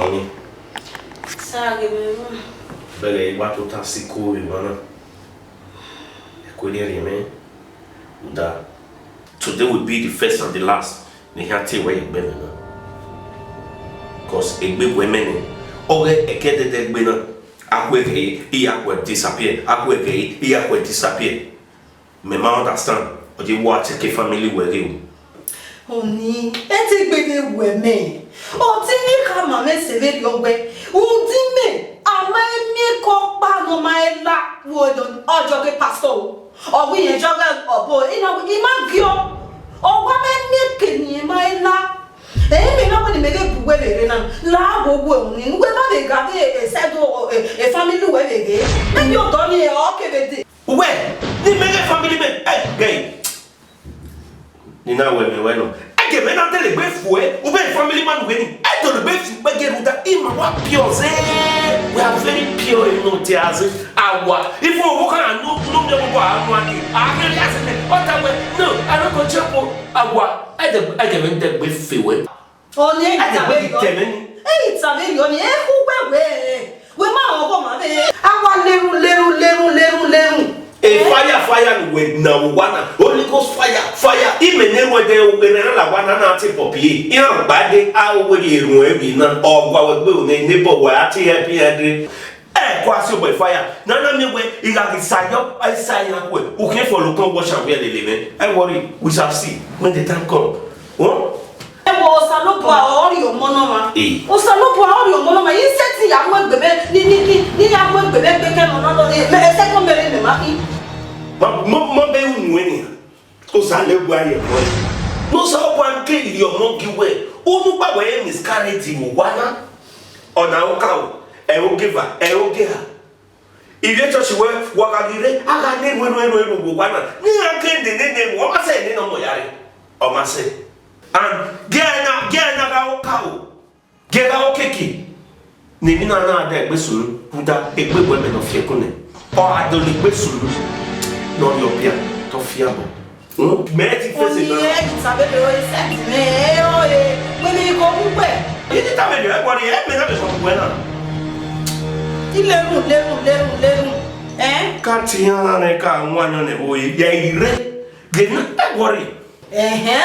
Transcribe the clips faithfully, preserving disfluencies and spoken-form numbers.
Sa ghe mwẹ emwa. Bẹghe I wa tota sẹ iko vbe emwa na. Ẹko ne rhiẹnmwẹ, rhunmwuda, today will be the first and the last ne I khian te wẹ ye egbe mwẹ na. Cause egbe wẹ mẹ nẹ, ọghe ẹkẹdẹdẹ egbe na, a khuẹ ghe, I ya khuẹ disappear, a khuẹ ghe, I ya khuẹ disappear. Mẹ ma understand, ọ ye wa check family wẹ ghe o. Ọni, ẹ te gbe vbe wẹ mẹ. Ọ te ne I khama mwẹ sẹ vberriọ wẹ, rhunmwuda imẹ, a ma miẹn ke ọkpa ne ọ ma la vbe ọjọ ke pastor o. Ọ wẹ irẹn jọgha ọbo, I na, I ma giọ. Ọ wa ma miẹn ke ne irẹn ma la. Ẹ, imẹ na wẹ ne imẹ ghe bu wẹ vbe rre na, la wo wo unu, ne uwẹ ma vbe gha vbe sẹ do, e, e family wẹ vbe ghe. Mẹ miẹn odọ ni, ọ ke vbe dee. Uwẹ, ne imẹ ghe family mẹ, ẹ, ghe. Ne I na wẹ mẹ wẹ nọ. Ẹghẹ mẹ na te lele egbe fuẹ, u vbe family man wẹ ni. Ẹ do lele egbe fuẹ ghe rhunmwuda, ima wa pure zẹ. We are very pure in no te azẹ. Awa, even owo kan no, no mi ọmọ a mu ake. A kere ya sẹ, ọ ta wẹ, no, I no go chop o. Awa, ẹghẹ, ẹghẹ mẹ na te egbe fuẹ wẹ. Ọni, ẹ i ta vberriọ. Ẹ i ta vberriọ ni, ẹ khu wẹ wẹ. Wẹ ma họn ọghọ ma vbe. A wa lerun, lerun, lerun, lerun, lerun. E fire, fire ne uwẹ na owa na. Holy Ghost fire, fire. Imẹ ne ruẹ dẹ erẹn na la wa na na te pọpie. Iran gba de a wẹ rhie erhunmwu emwi na. Ọ wa wẹ gbe ne neighbor wẹ a te help iran de. Ẹ kọ a si obọ fire. Na na miẹn wẹ I gha ghi sa yọ, a i sa iran khuẹ. U khian fọlọ kan wash am wẹ lele mwẹ. Ẹ worry, we shall see when the time come. Huh? Ẹ wo, Osanobua ọ rhie ọmọ ne ọmwa. Eh. Osanobua ọ rhie ọmọ ne ọmwa. I sẹtin ya mu egbe vbe, ni, ni, ni, ni ya mu egbe vbe egbe kẹ ne ọ na nọ, eh, mẹ, ẹsẹ kọ mẹ rre mẹ ma khin. Ma, ma, ma bẹ unu ẹni. Osanobua rhie ọmọ. Ne Osanobua ke rhie ọmọ gi wẹ, unu gba wẹ miscarriage vbe owa na. Ọna okaro, ẹ ogieva, ẹ ogieha. Ivbi church wẹ, wa gha ghi rre, a gha ne erhunmwu, erhunmwu, erhunmwu vbe owa na. Ne iran ke nene, nene, ọ ma sẹ nene ọmọ ya rre. Ọ ma sẹ. And gie ẹre na, gie ẹre na gha okaro, gie gha okeke. Ne emwi na na da egbe sunu, rhunmwuda egbe wẹ mẹ ne ọ fi ẹkun nẹ. Ọ gha do lele egbe sunu, ne ọ rhie ọbia, te ọ fi abọ. Hmm? Mẹ ti fẹsẹ na. Ọni ẹ i ta vberriọ, ẹ i sẹtin mwẹ, ẹ ọre, wẹ ne I ko mu wẹ. I ti ta vberriọ, ẹ worry, ẹ mẹ na vbe sọ wẹ na. I lerun, lerun, lerun, lerun. Ẹ? Ka te iran na nẹ ka wan ayọn nẹ vbe ore, ya i rre. Ghe na, ẹ worry. Ẹhẹn,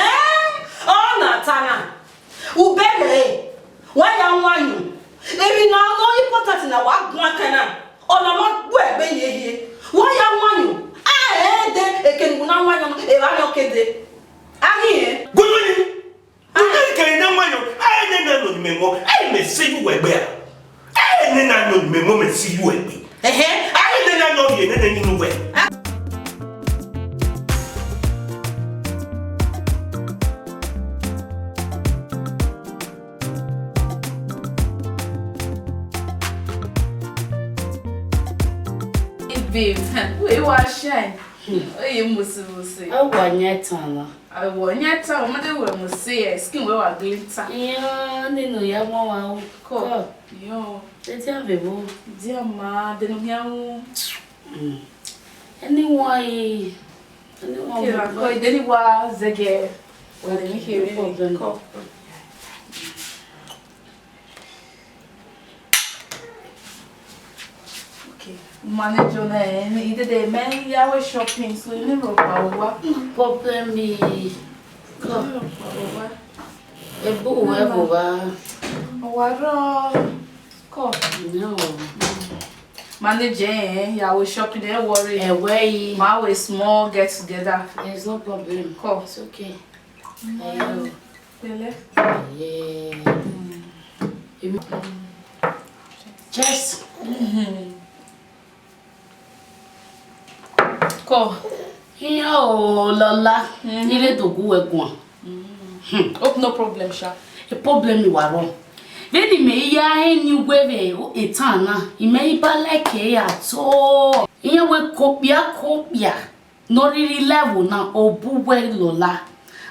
ọ na ta na. Ubẹghe, wa ya wan ayọn. Emwi ne ọ important na wa guan kan na. Ọna ma gbe egbe ye hie. Wa ya wan ayọn. A rẹn dee, eke ne u na wan ayọn, evba ni ọ ke dee. A ghi rẹn. Gununi. Gununi kẹre ne a wan ayọn. A rẹn nene nọ ni mẹ wọn. A i mẹ sẹ yu wẹ gbe a. A rẹn nene nọ ni mẹ wọn, mẹ sẹ yu wẹ gbe. Ẹhẹn. A rẹn nene nọ rhie nene ni nu wẹ. Hey, babe, wẹ wa shine. Hmm. Oye, mose, mose. Ọ wa yan ẹtan na. Awọ yan ẹtan, ọ ma de wẹ mose, skin wẹ wa glitter. Iran nene ya wan wa o. Kọ. Kọ. Yo. Tete avbe vbo? Dia ma, de no hian u. Mm. Anyone, anyone. Okay, will la, go. Kọ, de ni wa zẹgẹ. Wa de ni kere. No problem. Kọ. Okay. Manager na, eh, i dede mẹ ya wẹ shopping, so i ni rhọkpa vbe owa. No problem, eh. Kọ. I ni rhọkpa vbe owa. Ebu wẹ vbe owa. Owa rọ. Kọ. No. Manager, eh, ya wẹ shopping, eh, worry. Eh, wẹ i. Ma wẹ small get together. There's no problem. Kọ. It's okay. Mm. Ayo. Pẹlẹ. Yeah. Mm. Em-, Jess. Mm-hmm. Kọ. Iran o, Lọla. Mm-hmm. I re do gu wẹ guan. Mm. Hmm. Hope no problem, sha. A problem wa rọ. Vbene imẹ i ya rẹn eni uwẹ vbe etan na, imẹ i ba like ẹre at all. Iran wẹ kokpia kokpia. Ne ọ rhirhi la ẹvbo na, ọ bu uwẹ Lọla.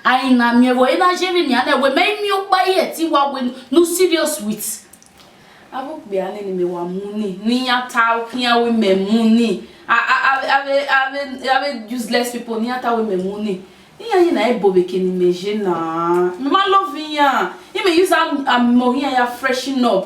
A i na miẹn vbe ọ, ena ye vbe nian nẹ, wẹ mẹ i miẹn ọkpa ye ẹtin wa wẹ ne u serious with. Avbe okpia nene mẹ wa mu ni, ne iran ta khian wẹ mẹ mu ni. A, a, a, avbe, avbe, avbe useless people, ne iran ta wẹ mẹ mu ni. Iran ye na ebo vbe eke ne imẹ ye na. Mẹ ma love iran. Imẹ use am-, amọ iran ya freshen up.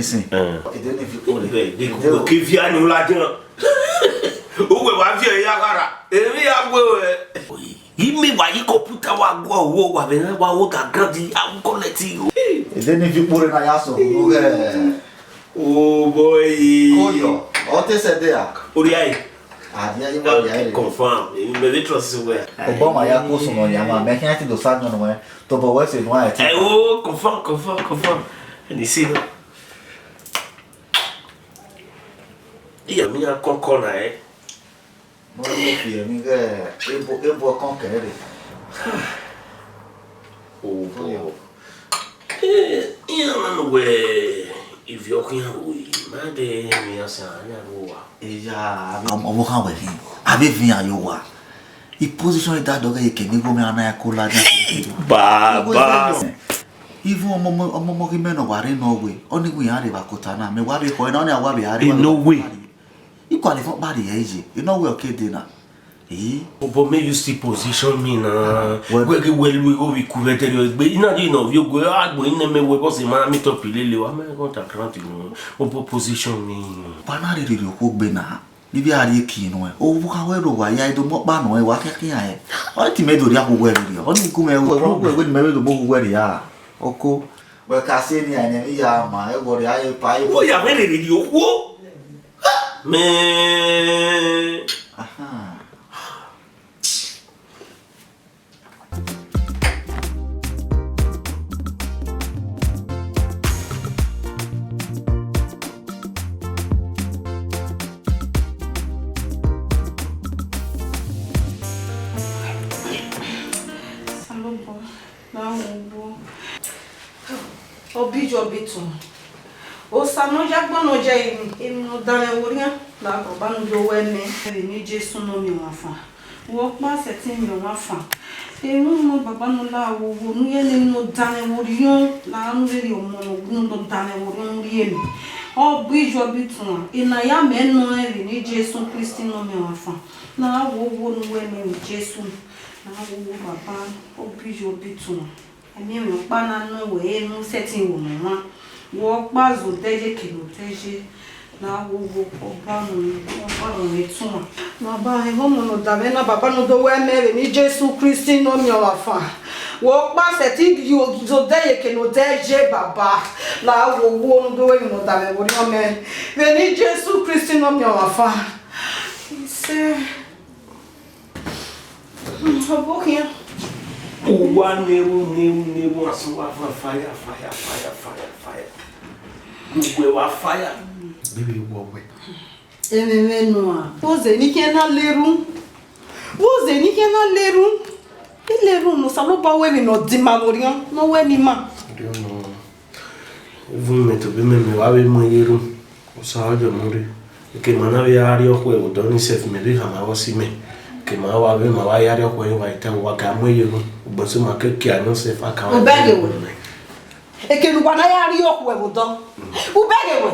ni sin. Ede ni fi kpolo. Ede o. Ke via ni ladian. Uwẹ wa viọ ya ghara. Emwi ya gbe wẹ. Ime wa yi kọmputa wa gua wo wa vbe na wa wo da grandi a wu kọlẹti. Ede ni fi kpolo na ya sọ. Ughe. Oh boy. Koyo. Ọ te sẹ de a. Oria yi. Adia yi wa ya re. Confirm. Ime vbe trust wẹ. Obọ ma ya ko sunu ya ma. Mẹ khian ti do sa nọ nuẹ. Tobọ wẹ se nuẹ ti. Eh, oh, confirm, confirm, confirm. Ẹni si nọ. Iya mi ya kọkọ na ẹ. Mo fi ẹmwẹ ighẹ ebo ebo ọkọn kẹre. Obo. Eh, iran na wẹ ivie ọkhian ru yi, ma de iran sẹ iran ru wa. Eya, ọmọ khan wẹ khin, avbe eviẹn iran ye owa. I position da dọghe ye kevbe igho mwẹ ana ya ko ladian. Baba. Even ọmọ ọmọ ọmọ ghi mẹ ne ọ wa rre nọ wẹ, ọ ni wẹ iran rre vbe akota na, mẹ wa vbe khọe na, ọ ni a wa vbe a rre. Enowe. I kua levọ kpa rrie ye, enọ wẹ ọ ke de na. Ii. But make you still position me na. Well, wẹ ghi wẹ lu igho vbe iku vbe ẹdẹrriọ egbe. I na ghi nọ ovbi ogue, a gbe ne mẹ wẹ bọse ma meet up lele, wa ma ghi underground nọ. But position me. Wa na rherhe rhie okhuo gbe na. Ne I vbe a rhie eki nuẹn, ovbokhan wẹ rre owa ya, I do mu ọkpa nuẹn, wa khian khian ẹn. Ọ te mẹ do rhie akhuẹ uwẹ rhie, ọ ni gu mwẹ wẹ, wẹ, wẹ, wẹ ne imẹ vbe do mu owa uwẹ rhie a. Ọko. Wẹ ka sẹ nian, ẹnẹ ne I ya ma, ẹghẹ ọre a ye pa ye. Wo ya vbe rherhe rhie okhuo. Mẹ. Aha. Osanobua, na wu owo. Ọbijọbi tuẹn. Osa ne ọ ya agbọn ne ọ ya emwi, emwi ne ọ danmwẹ vbe orhiọn, la baba ne u do wẹ mẹ, vbe eni Jesu ne ọ miẹn ọmwa fan. Vbe ọkpa sẹtin miẹn ọmwa fan. Emwi ne baba ne u la wowo, ne u ye ne emwi ne ọ danmwẹ vbe orhiọn, la ne u rhie ọmọ ne ọ danmwẹ vbe orhiọn ne u rhie mẹ. Ọbijọbi tuẹn, ena ya mẹ nọ rẹn vbe eni Jesu Kristi ne ọ miẹn ọmwa fan. Na wowo ne u wẹ mẹ vbe Jesu. Na wowo baba, ọbijọbi tuẹn. Ẹmwẹ ọkpa na nọ wẹ, ẹ, ne u sẹtin ru ne ọmwa. Vbe ọkpa zẹ odẹ ye, kene odẹ ye. Na wowo, ọba mu, ọba mu etuan. Baba, ẹghẹ ọmọ ne ọ danmwẹ na, baba ne u do wẹ mẹ vbe eni Jesu Kristi ne ọ miẹn ọmwa fan. Vbe ọkpa sẹtin zẹ odẹ ye, kene odẹ ye, baba. Na wowo ne u do wẹ emwi ne ọ danmwẹ vbe orhiọn mẹ vbe eni Jesu Kristi ne ọ miẹn ọmwa fan. Isẹ. Ọbokhian. Uwa ne ru, ne ru, ne ru, asọn wa fan fire, fire, fire, fire, fire. Uwẹ wa fire. Baby, wọ wẹ. Ẹmwẹ mwẹ nua. Vbọzẹ ne I khian na leru? Vbọzẹ ne I khian na leru? I leru ne Osanobua wẹ emwi ne ọ di ima vbe orhiọn, ne ọ wẹ ne ima. Orhiọn nọ. Even mẹ tobọ mẹ, mẹ wa vbe mu ẹre ye erhunmwu, Osa ọ jọ mu rre. Eke ma na vbe ya rrie ọkhuẹ vbe odọ ni sef, mẹ vbe khama vbe ọse mẹ. Eke ma wa vbe ma wa ya rrie ọkhuẹ, wa ta, wa ga mu ẹre ye erhunmwu, ugbẹn so ma ke kia nọ sef, a ka. U bẹghe wẹ? Eke ne uwa na ya rrie ọkhuẹ vbe odọ, u bẹghe wẹ?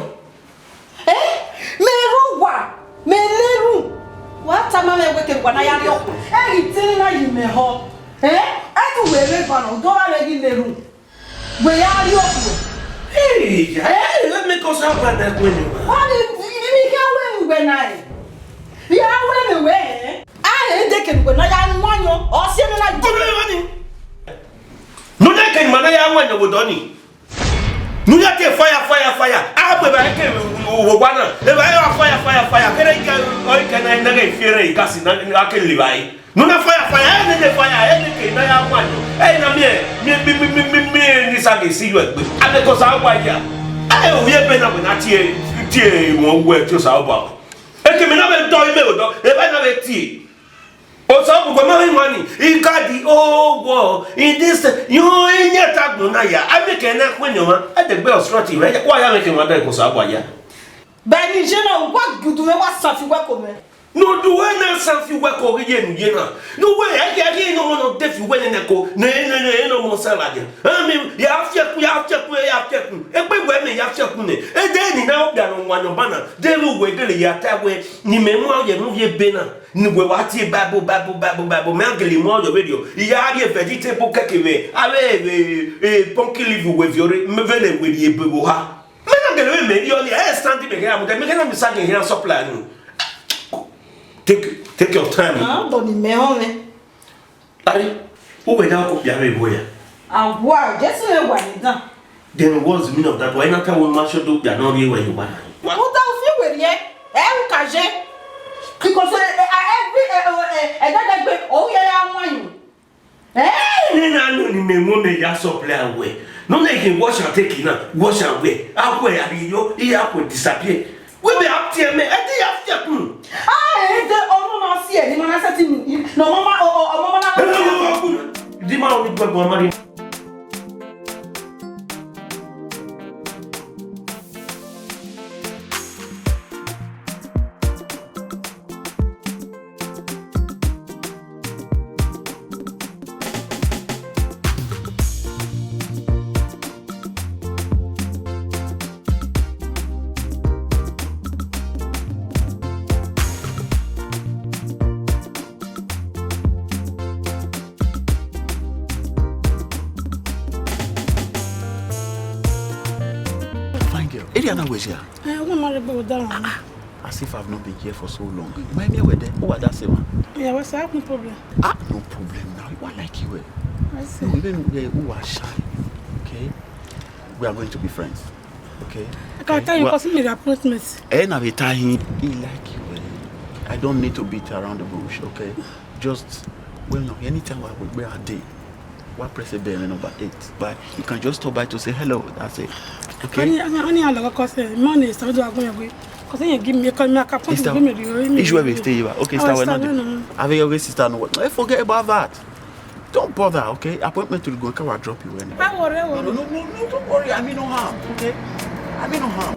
Eh? Mẹ rre owa, mẹ ne erhunmwu, wa tama mwẹ wẹ eke ne uwa na ya rrie ọkhuẹ, ẹ ghi te na yi mẹ họ. Eh? Ẹ te uwẹ rre eva nọ, u do gha vbe ghi ne erhunmwu. Wẹ ya rrie ọkhuẹ. Hey, ya, eh, let me go so, baba, na ẹkue ne wa. Wa ni, ni, ni, ni kẹ wẹ uwẹ na ẹ. Vbe a wẹ mẹ wẹ ẹ. A rẹ de ke wẹ na ya wan yọ, ọ si ẹmwẹ na. Go, go, go, go. Ne u na ke ma na ya wan yọ vbe odọ ni. Ne u ya tie fire, fire, fire. A gbe ba ke wo wa na. E ba ya fire, fire, fire. Kere ike, o ike na, na ke fiere i gasi na, a ke le ba yi. Ne u na fire, fire, ẹ nene fire, ẹ nene ke na ya wan yọ. Ẹ na miẹn, miẹn, miẹn, miẹn, miẹn, miẹn, ni sa ke si yọ egbe. A de ko sa wa ya. Ẹ, ovbi ebe na wẹ na tie, tie wọn wẹ tie Osanobua. Eke mẹ na vbe dọ ime odọ, eva na vbe tie. Osanobua ma vbe wan ni, I ka di owo, in this, yo, ẹ yan ta gbọn na ya. A miẹn ke na khuẹ ni ọmwa, ẹ de gbe ọsrọti mẹ, wa ya mwẹ ke wan da ko Osanobua ya. Bẹghe ne I ye na, wa gudu mwẹ, wa sa fi uwẹ ko mẹ. Ne u do wẹ na sa fi uwẹ ko ghi ye ne u ye na. Ne uwẹ ya ghi ghi ne ọmọ nọ de fi uwẹ nene ko, ne, ne, ne, ne ọmọ sa ladian. Ami, ya fiẹkun, ya fiẹkun, ya fiẹkun. Egbe wẹ mẹ ya fiẹkun nẹ. Ede ni na okpia nọ wan nọ ba na. De vbe uwẹ gele ya ta wẹ, ne imẹ mu ye mu ye be na. Ne uwẹ wa tie Bible, Bible, Bible, Bible. Mẹ a gele mu ọyọ vberriọ. I ya rrie vegetable kẹkẹ vbe. Avbe, e, e, pumpkin leaf uwẹ viọ rre. Mẹ vbe ne wẹ rrie ebe vbe oha. Mẹ na gele vbe mẹ rhie ọnii, ẹ stand mẹ kẹ ya mu, mẹ kẹ na mi sa ghe hia supply nu. Take, take your time. Ah, but ni mẹ họn mwẹ. Larry, u wẹ da ko bia vbe ebo ya. Awa, Jesu vbe wa ni dan. Then what's the meaning of that? Why not tell one man should do bia no rhie wẹ ye wa na? Uta u fi wẹ rhie, ẹ u ka je. Because, eh, eh, every, eh, eh, eh, eh, that, that, that, oh, yeah, yeah, one. Eh, ne na no ni mẹ mu mẹ ya supply wẹ. No na ke wash and take na, wash and wear. A wẹ a bi yo, I ya ko disappear. We be up there, man. I think I feel cool. Ah, eh, the ọmọ ma si ẹ, ni ma na sẹtin mu. No, mama, oh, oh, oh, mama na. Di ma o ni gbọgbọ ma ri. Fine girl. Area na wẹ sia? Eh, wẹ ma rre gbe odaro. Ah, ah. As if I've not been here for so long. My me were there. Who are that seven? Yeah, what's up? No problem. Ah, no problem now. You are like you were. I see. No, even where who are shy. Okay? We are going to be friends. Okay? I can tell you because me the appointment. Eh, na be tie him. He like you were. I don't need to beat around the bush, okay? Just, well, no, anytime I will be a day. Wa press a bell number eight. But you can just stop by to say hello. That's it. Okay? Only, only, only how long, 'cause, eh, money is not going away. 'Cause you give me, 'cause me, I can't Sister, give me the issue where we stay. Okay, sister, we're not. Have your sister know what? Eh, forget about that. Don't bother, okay? Appointment will go. Can I drop you anyway? I worry, I worry. No, no, no, no, no, don't worry. I mean no harm, okay? I mean no harm.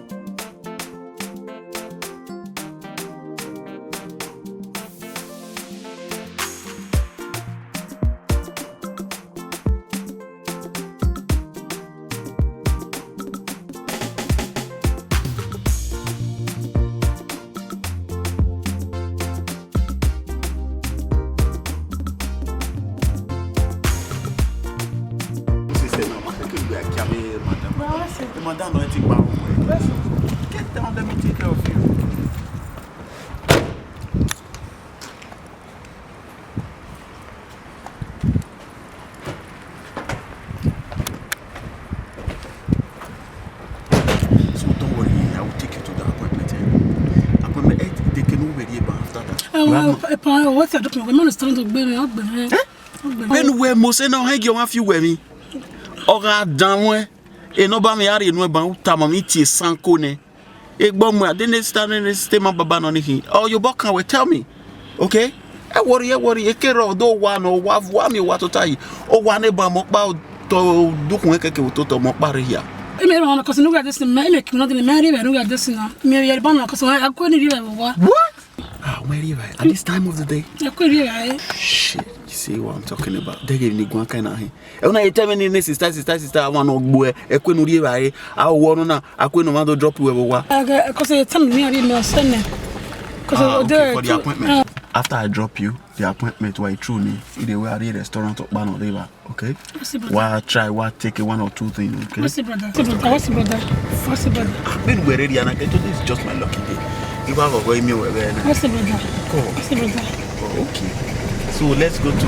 Sister, no, ma keke gbe akia me madam. Madam, no, take my room. Get down, let me take care of you. So don't worry, I will take you to the appointment, eh? Appointment, eh, they can over here, but after that. Eh, you have well, no pa-, pa-, what I don't know. We man stand up, baby, up, baby. Eh? Up, baby. When we must say now, hang your one few with me. Ọ gha dan wẹn, e nọmba mwẹ a rhie nuẹn ban, u tama mwẹ, I tie sanko nẹ. Egbe ọmọ, I didn't stay, didn't stay ma baba nọ ni khin. Ọ ye obọ kan wẹ, tell me. Okay? Ẹ worry, ẹ worry, e kere ọdọ owa nọ, owa, wa miẹn owa tota yi. Owa ne ban mẹ ọkpa otọ, dukhun ẹkẹkẹ ototọ mẹ ọkpa rre hia. Ẹ mẹ rọ ọna, 'cause unu gha desi, mẹ, ẹ mẹ kinu dele, mẹ rhie vbe unu gha desi na. Mẹ rhie ba na, 'cause a ku ni rhie vbe owa. What? Ah, where are you right? At this time of the day? Ẹ ku rhie vbe. Shit, you see what I'm talking about? They give me one kind of thing. Ẹ na ye tell me ni, ni sister, sister, sister, I want no gbo ẹ, ẹ ku enu rhie vbe. A wo no na, a ku enu ma do drop you vbe owa. Okay, 'cause you tell me, me, I didn't know, send me. 'Cause Ah, okay, for the appointment. After I drop you, the appointment, why true ni, e dey where I dey restaurant or ban or whatever, okay? What's the brother? Wa try, wa take one or two things, okay? What's the brother? What's the brother? What's the brother? What's the brother? When we're ready, and I can tell this is just my lucky day. If I go, go, me, where, where, What's the brother? Go. What's the brother? Oh, okay. So let's go to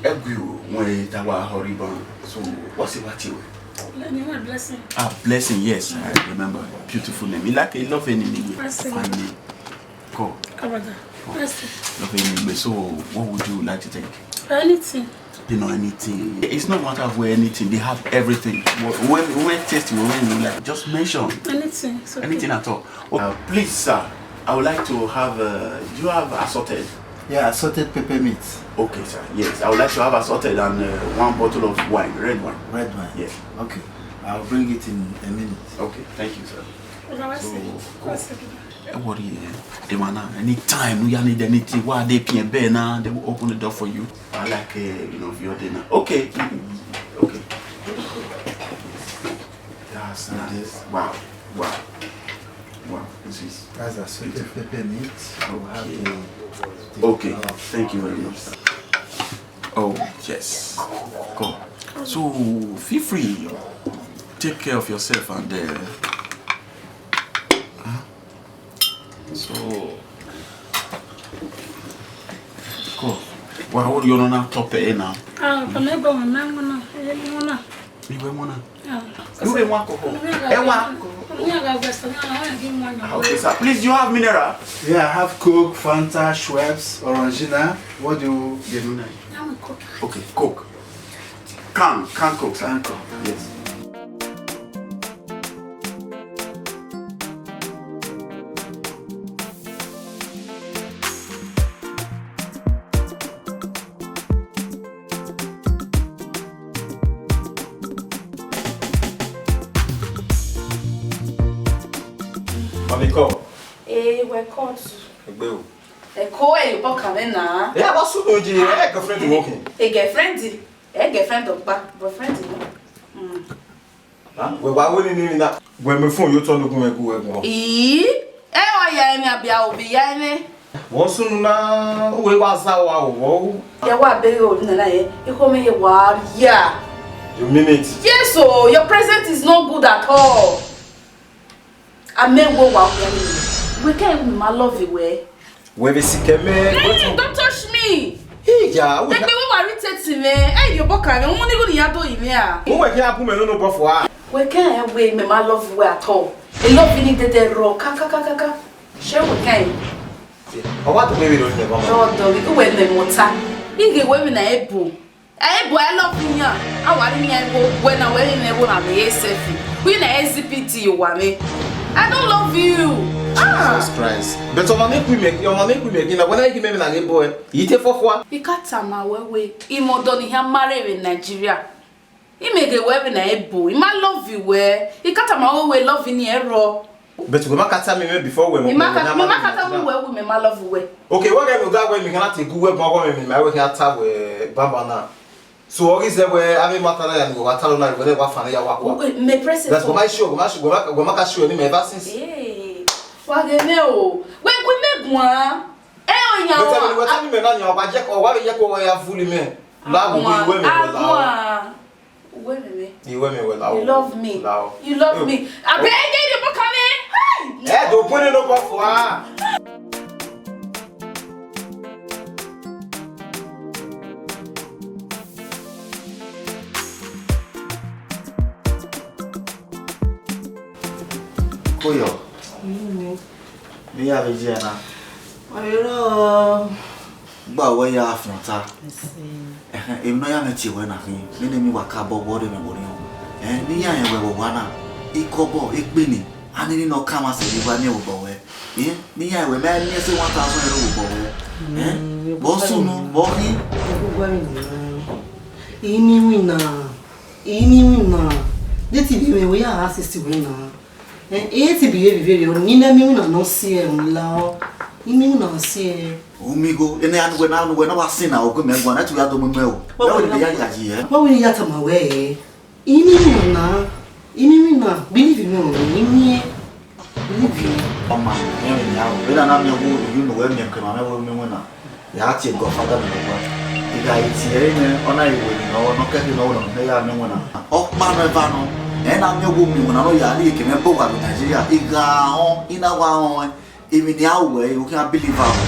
Ẹ gui o, wẹ da wa hurry ban. So, what's it about you? Let me, my blessing. Ah, blessing, yes, I remember. Beautiful name. You like a love name. Blessing. Fine name. Cool. Kabada. Blessing. Love name. So, what would you like to take? Anything. You know, anything. It's not matter of where anything. They have everything. Wh-, When, when taste, when you like, just mention. Anything. It's okay. Anything at all. Oh, uh, please, sir, I would like to have, uh, do you have assorted? Yeah, assorted pepper meat. Okay, sir. Yes, I would like to have assorted and, uh, one bottle of wine, red wine. Red wine? Yes. Okay, I'll bring it in a minute. Okay, thank you, sir. So, ẹ worry, eh, the man now, anytime you need anything, why they pay bell now, they will open the door for you. I like, uh, you know, if you're there now. Okay, mm, okay. That's nice. Wow, wow, wow. This is That's a sweet pepper meat. We'll have Okay. to take Okay, it out. Thank you very much, sir. Oh, yes. Cool. So, feel free. Take care of yourself and, uh, huh? So, cool. Wa hurry on na top it now. Ah, come here, go, man, go now. Hey, go now. You were one. Ah. You were one alcohol. Eh, one. Ah, okay, sir. Please, do you have mineral? Yeah, I have Coke, Fanta, Schweppes, Orangina. What do you? You know now. I'm a Coke. Okay, Coke. Can, can Coke, sir. Can Coke. Yes. Mami, come. Eh, welcome to. Egbe o. Ẹ ko ẹ yọ bọ kan mẹ na. Ẹ, a wa su do je, ẹ girlfriend working. A girlfriend, a girlfriend ọkpa, boyfriend no. Mm. Wẹ wa wẹ ni ni na. Wẹ mẹ phone yo tọ nugun wẹ gu wẹ gu. Ii, ẹ ọ ya ẹmẹ abi a obi ya ẹmẹ. Vbọ sunu na, uwẹ wa za wa o, vbọ u? Ya wa bẹghe ovbi nana ye, ikhuo mwẹ ye wa ya. You mean it? Yes o, your present is not good at all. A mẹ wo wa ya ni. Wẹ kẹ ma love wẹ. Wẹ vbe sikẹ mẹ. Hey, don't touch me. Iya, wẹ. Egbe wẹ wa ri tete mwẹ. Ẹ yo bọ ka mwẹ, ọmọ ni gu ni ya do yi mwẹ a. Wẹ kẹ a bu mẹ no no bọ fua. Wẹ kẹ ẹ wẹ mẹ ma love wẹ at all. E love ni dede rọ ka ka ka ka ka. Ṣé wẹ kẹ? Ọ wa tughe vberriọ nẹ, mama? Dọdọ, ghi wẹ nẹ mọta. Ighe wẹ vbe na ebo. Ebo I love iyan. A wa rri iyan igho, wẹ na wẹ rri iyan igho na vbe selfie. Wẹ na exhibit yo wa mwẹ. I don't love you. Ah. Jesus Christ. But ọmọ ne ku imẹ, ọmọ ne ku imẹ gina, wẹ na ghi mẹ vbe na ghe ebo ẹ. I te fọfua. I ka tama wẹ wẹ, imọdọ ni hia ma rre vbe Nigeria. I mẹ ghe wẹ vbe na ebo, I ma love wẹ. I ka tama wẹ wẹ love ni ẹrọ. But wẹ ma ka tama mwẹ before wẹ. I ma ka, I ma ka tama wẹ wẹ mẹ ma love wẹ. Okay, wẹ ghẹ no da wẹ mi gha na te gu wẹ gbọn wẹ mi ma wẹ kha ta wẹ baba na. So ọ ghi zẹ wẹ avbe ma ta na ya ni wẹ wa ta na wẹ wa fa na ya wa kua. Mẹ present. That's why sure, wẹ ma sure, wẹ ma, wẹ ma ka sure ni mẹ ever since. Eh, wa ghe mẹ o. Wẹ gu mẹ guan. Ẹ o yan wa. But wẹ ta ni mẹ na yan wa je ko wa ye ko ya vuli mẹ. La gu wẹ mẹ la. Uwẹ mẹ mwẹ. Iwẹ mẹ wẹ la o. You love me. La o. You love me. Abeg, get your book coming. Hey! Ẹ do put it up for her. Koyo. Mm. Ne I ya vbe ye na. Ọyọrọ. Gba wẹ ya fian ta. Ẹhẹn, emwi ne ọ ya mwẹ tie wẹ na khin, nene emwi wa ka bọ wẹ ọrọre mwẹ vbe orhiọn. Ẹn, ne iran rẹn wẹ vbe owa na, ikọbọ, ekpeni, a nene ne ọ ka mwa sẹ vbe iwa miẹn vbe obọ wẹ. Ẹn, ne iran wẹ mẹ miẹn sẹ one thousand euro vbe obọ wẹ. Ẹn, vbe ọ sunu, vbe ọ khin. I ni iwinna, I ni iwinna, de te I vbe mwẹ wẹ ya assist wẹ na. Ẹn, e te bi vbe vberriọ, ne I na miẹn iwinna ne ọ si ẹre, ọ ni la ọ, I miẹn iwinna ne ọ si ẹre. U miẹn igho, ene a nuwẹ na, nuwẹ na wa sin na, ogu mẹ guan, na te u ya do mu imẹ o. Wẹ wẹ ne ya yayi ẹ. Wẹ wẹ ne ya tama wẹ ẹ. I miẹn iwinna, I miẹn iwinna, believe me o, I miẹn, believe me. Ọma, ẹ miẹn iran o, vbene a na miẹn ọghe unu wẹ miẹn kẹ ma mwẹ wẹ miẹn iwinna. Ya tie godfather nọ owa. I gha ghi tie ẹre nẹ, ọ na ghi wẹ emwi ne ọ, ne ọ kẹkhe ne ọ wẹ ne ọ ya miẹn iwinna. Ọkpa nọ eva nọ, ẹ na miẹn ọghe miẹn iwinna nọ ya rhie kẹ mwẹ bọ owa vbe Nigeria. I gha họn, I na wa họn ẹn. Emwi ne a ru ẹre, u khian believe aro.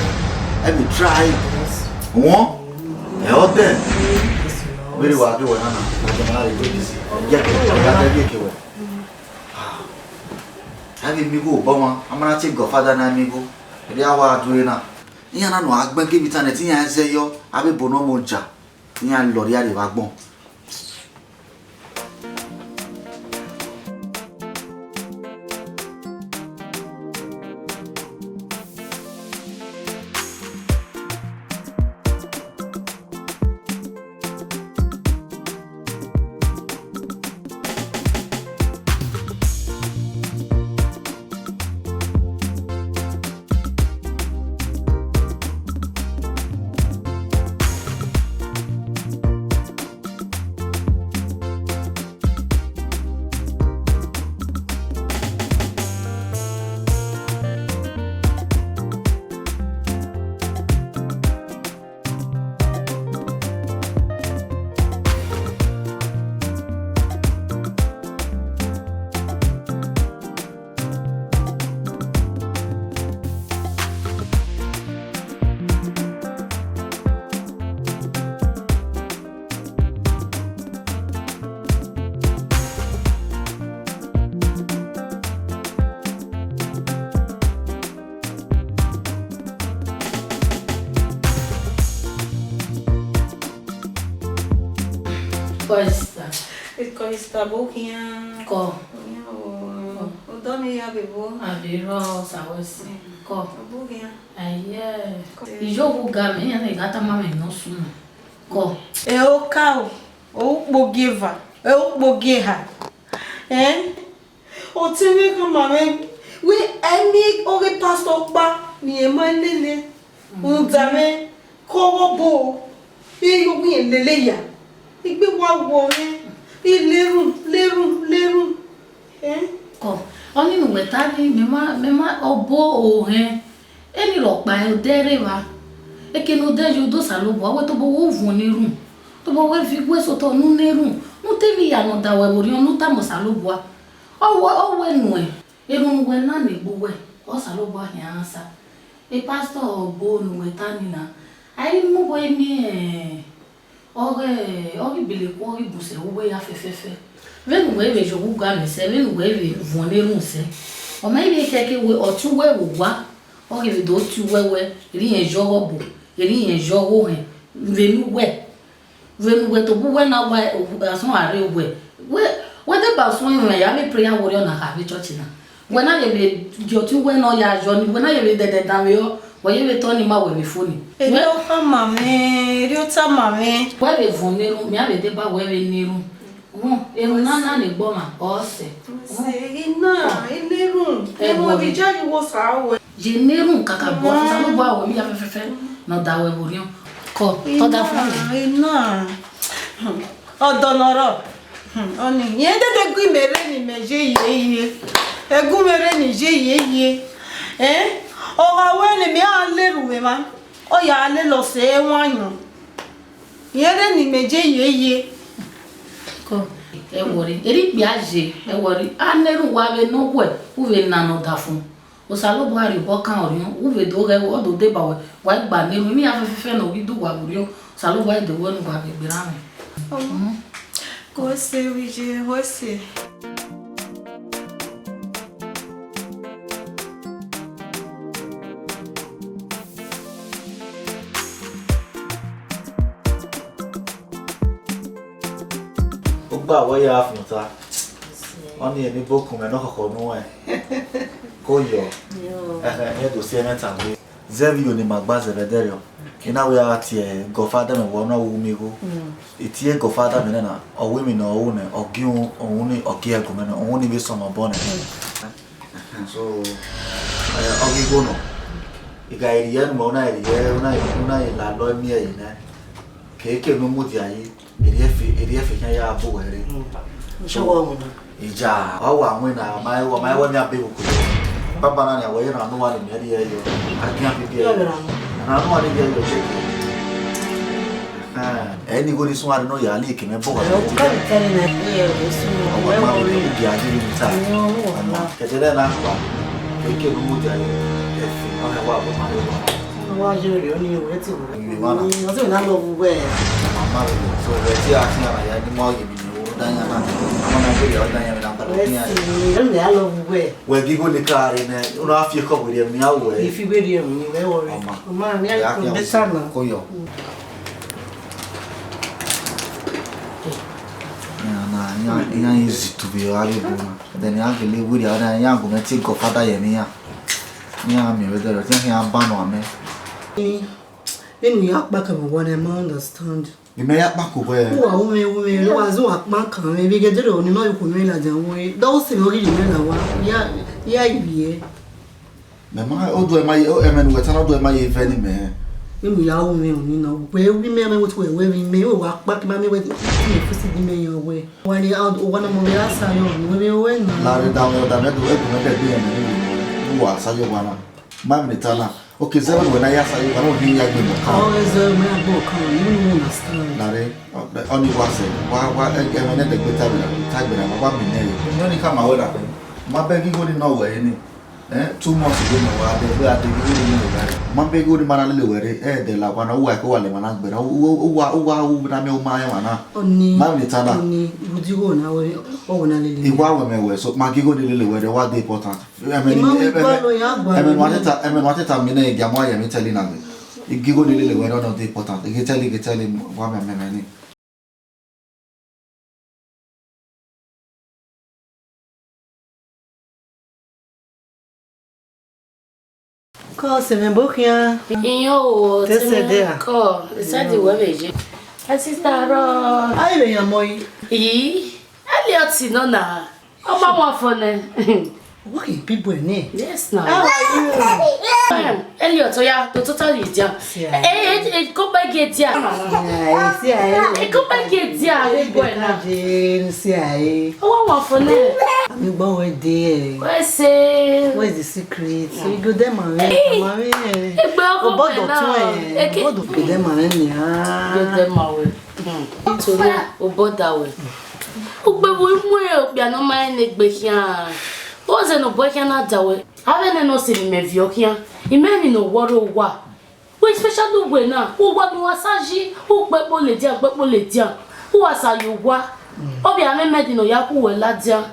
Ẹ vbe try. Wọn? Ẹ ọ dẹ. Vbene wa ghe wẹ na na, wa dẹ ma na rre gbe busy. Ye ke, ya dẹ ye ke wẹ. A vbe miẹn igho obọ ọmwa, a ma na tie godfather na miẹn igho. Erriọ a wa due na. Iran na nọ a gbẹn ke vbe internet, iran zẹ yọ, avbe ebo ne ọ mwẹ oja, iran lọrria rre vbe agbọn. Kọ, sista. Kọ, sista, bọ khian. Kọ. Bọ khian o. Kọ. Odọ ni ya vbe ebo. A vbe rrọọ, sa wẹ si. Kọ. Bọ khian. Aye. Kọ. Iyovbe ga mẹ, iran na gha tama mwẹ ne ọ sunu. Kọ. Ẹ oka o, ukpogieva, ẹ ukpogieva. Ẹn? Ọtẹn mwẹ khama mwẹ wẹ, ẹ miẹn ọghe pastor ọkpa ne irẹn ma lele rhunmwuda mwẹ ke ọghe ọbo, vbe yo wẹ irẹn lele ya, egbe wa wọ mwẹ, I lerhun, lerhun, lerhun. Ẹn? Kọ, ọnii ne uwẹ ta nii, mẹ ma, mẹ ma, ọbo ohẹn. Eni rhọkpa odẹ rre evba. Eke ne odẹ yo do Osanobua, wẹ tobọ wẹ u vuọn ne erhunmwu, tobọ wẹ viọ iguẹ sẹ otọ ne u na erhunmwu, ne u te emwi hia ne ọ da wẹ vbe orhiọn, ne u tama Osanobua. Ọ wẹ, ọ wẹ nuẹn, erhunmwu wẹ na ne egbe uwẹ, Osanobua khian answer. E pastor ọgbo ne uwẹ ta nii na, a i mu obọ miẹn. Ọ ghe, ọ ghi bele ku, ọ ghi bu sẹ vbe uwu ya fẹfẹfẹ. Vbene uwẹ vbe ye owa ugamwẹ sẹ, vbene uwẹ vbe vuọn ne erhunmwu sẹ, ọ ma i vbe khẹke wẹ ọtẹn uwẹ vbe owa, ọ ghi vbe do tie uwẹ wẹ, erha irẹn ye ọghe ọbo, erha irẹn ye ọghe ohẹn, vbene uwẹ, vbene uwẹ tobọ uwẹ na wa asọn a rre uwẹ, wẹ, wẹ deba suẹn mwẹ ya vbe prayer warrior na kha vbe church na. Wẹ na ye vbe gie ọtẹn uwẹ ne ọ ya yọ ni, wẹ na ye vbe dẹdẹ danmwehọ, wẹ ye vbe tọ ni ma wẹ vbe fo ni. Erriọ tama mwẹ, erriọ tama mwẹ. Wẹ vbe vuọn ne erhunmwu, mẹ a vbe deba wẹ vbe ne erhunmwu. Erhunmwu na na ne egbe ọmwa, ọ sẹ. Sẹ, I na, I ne erhunmwu. Ẹ, emọ vbe wọrẹ. Ijayi wo sa wẹ. Ye ne erhunmwu kakabọ, Osanobua wẹ emwi hia fẹfẹfẹ ne ọ da wẹ vbe orhiọn. Kọ, tọ da fun. I na, I na. Ọdọ ne ọ rrọọ. Hmm, ọni, rẹn dede gu imẹ rre ne imẹ ye yeye. Ẹ gu mwẹ rre ne I ye yeye. Ẹn, ọ gha wẹ ne mẹ a lele uwẹ mwa, ọ ya lele ọse ẹwaẹn ayọn. Rẹn rre ne imẹ ye yeye. Kọ, ẹ wọrẹ, erha ikpia ye, ẹ wọrẹ, a na erhunmwu uwa vbe ne uwẹ, u vbe na ne ọdafẹn. Osanobua rhie obọ kan orhiọn, u vbe do ghẹ, ọ do deba wẹ, wa gba ne erhunmwu, emwi hia fẹfẹfẹ ne ọ ghi do uwa vbe orhiọn, Osanobua do wẹ ne uwa vbe gberra mwẹ. Ọmọ, wẹ sẹ vbe iye, wẹ sẹ. Ogba wẹ ya fian ota. Ọni eni bokun mwẹ nọ khọkhọ nuẹn. Ko yọ. Yo. Ẹhẹn, ne do si ẹmwata gbe. Zẹ vbe iyo ne ima gba zẹ vbe ẹdẹrriọ. I na wẹ a tie godfather mẹ wẹ ọ na wu mi igho. Mm. I tie godfather mẹ nẹ na, ọ wu emwi ne ọ ru nẹ, ọ gie uhunmwu ni, ọ gie ẹre gu mẹ nẹ, uhunmwu ni vbe sọnnọ obọ nẹ. Mm. So, eh, ọ ghi gho nọ. I gha rhie nuẹn, u na rhie, u na, u na lalọ miẹn ẹre nẹ. Keke ne u mudia yi, erriẹfe, erriẹfe khian ya bu wẹ rre. Mm. Ntse wẹ winna. Ija, ọ wa winna, ma, ọ ma wẹ mia be vbe okotọ. Baba na nia, wẹ ye na nu wa ni mẹ rhie yọ. A gian bi biẹ. Yọ, yọ na. Na nu wa ni rhie yọ, check. Ẹhẹn. Ẹ ni igho ni suẹn nọ ya, a ni ke mẹ bọ wa. Ẹ, u ka bi tẹne nẹ, ẹ, o su, ọ wa ma wẹ bi a di ni ta. Ẹ, ọ wa na. Kẹtẹ na kpa. Keke ne u mudia yi, ẹfe, ọ hẹ wa bọ ma rre wa. Wa ye rhie ọni, wẹ te wẹ. Emwi wa na. Ọ sẹ na lọ vbe uwẹ. Mama rẹ, so, wẹ te a khian ra ya, ni ma ye mi ni, o da yan na. Ama na gbe ya, o da yan na, ba do yan. Wẹ si, ẹ lọ vbe uwẹ. Wẹ ghi gho ni ka re nẹ, u na fi ekọ werriẹ emwi a wẹ. Ifi werriẹ emwi, wẹ wọrẹ. Ọma. Ọma, mi a ya ko beta na. Ko yọ. Mm. Ya na, ya, ya easy to be a ghi bu na. Then ya gele werriẹ, ya gu mẹ tie godfather ye emwi ya. Iran miẹn vbe ẹdẹrriọ, te iran khian ban uwa mẹ. Vbene u ya kpa kevbe owa na, I ma understand. Imẹ ya kpa kevbe. Uwa wu mwẹ, wu mwẹ, ne uwa zẹ uwa kpa kan mwẹ, vbe ẹdẹrriọ ne ima vbe khuo mwẹ ladian vbe ore, dọghe ọse mwẹ ọ ghi ye mwẹ la owa, ya, ya ivbiẹ. Mẹ ma, oduẹ ma ye, o, ẹmwẹ ne uwẹ ta na, oduẹ ma ye vẹ ne imẹ. Vbene u ya wu mwẹ unu na, wẹ wi mẹ, mẹ wẹ te wẹ wẹ vbe imẹ, wẹ wa kpa kevbe amẹ wẹ te imẹ fesi di imẹ yan wẹ. Wa ni, a, owa na mọ vbe ra sa yọ, ne uwẹ vbe wẹ na. Lare da mwẹ, da mwẹ, du, edu mwẹ dẹgbe yẹn nẹ, ne uwa sa yọ owa na. Ma emwi ne I ta na. Okay, zẹ vbene uwẹ na ya sa yọ owa na, ọ hin ya gbe mẹ ọkan. Ọ ghe zẹ, mẹ ya gbe ọkan, you no understand. Lare, ọ, ọ ni wa sẹ, wa, wa, ẹ, ẹmwẹ ne dẹgbe ta gberra, ta gberra, wa, wa mi nẹ ẹre. Emwi ọnii khama wẹ na, ma bẹghe igho ni nọ wẹ ẹre ni. Eh, two months ago, mẹ wa dẹ, wẹ a dẹ igho ni lele wẹ rre. Ma bẹghe igho ni ma na lele wẹ rre, ẹ dẹ la, wa na, uwa ẹko wa lẹ emwa na gberra. U, u, uwa, uwa, u na miẹn uma rẹn emwa na. Ọni, ma emwi ne I ta na. Ọni, rhunmwuda igho na wẹ, ọ wẹ na lele. I wa wẹ mẹ wẹ, so, ma gie igho ni lele wẹ rre, wa de important. Ẹmwẹ ni, ima wẹ ẹmwẹ, igua lo ya gba ẹmwẹ ni wa teta, ẹmwẹ ni wa teta mi nẹ, I gia mu aye mi tẹle na gbe. I gie igho ni lele wẹ rre, ọ nọ de important. I ghi tẹle, I ghi tẹle, wa mẹ mẹ mẹ ni. Kọ sẹ mwẹ ebo khian. Iyan o, te sẹ de a? Kọ, sẹ de wẹ vbe ye. Ẹ sista rọ. A i vbe yan mọ yi. Yi, ẹ le ọtẹn nọ na. Ọ ma wan fọ nẹ. What can people name? Yes, now. How are you? Elliot, oya, to totally dia. See, I Hey, hey, hey, come back here, dia. See, I Hey, come back here, dia. Hey, boy, now. Jane, see, I Oh, one for now. I'm going there. Where's it? Where's the secret? So you go there, mommy. Hey. Mommy. Hey, bro, come Obodo on now. Too, eh. Eke- Obodo go there, mommy. Ah. Go there, mommy. Hmm. Tony, Obodo, we. Ugbe wo mu e okpia nọ ma ne egbe khian. Oze ne obọ khian na da we. Avbe nene ọ sẹ ne imẹ viọ khian. Imẹ emwi ne ọ wọrọ owa. We especially uwẹ na, uwa ne uwa sa yi, u kpekpo ladian, kpekpo ladian. Uwa sa ye owa. Ọ vbe a mwẹ mẹ di ne ọ ya ku uwẹ ladian.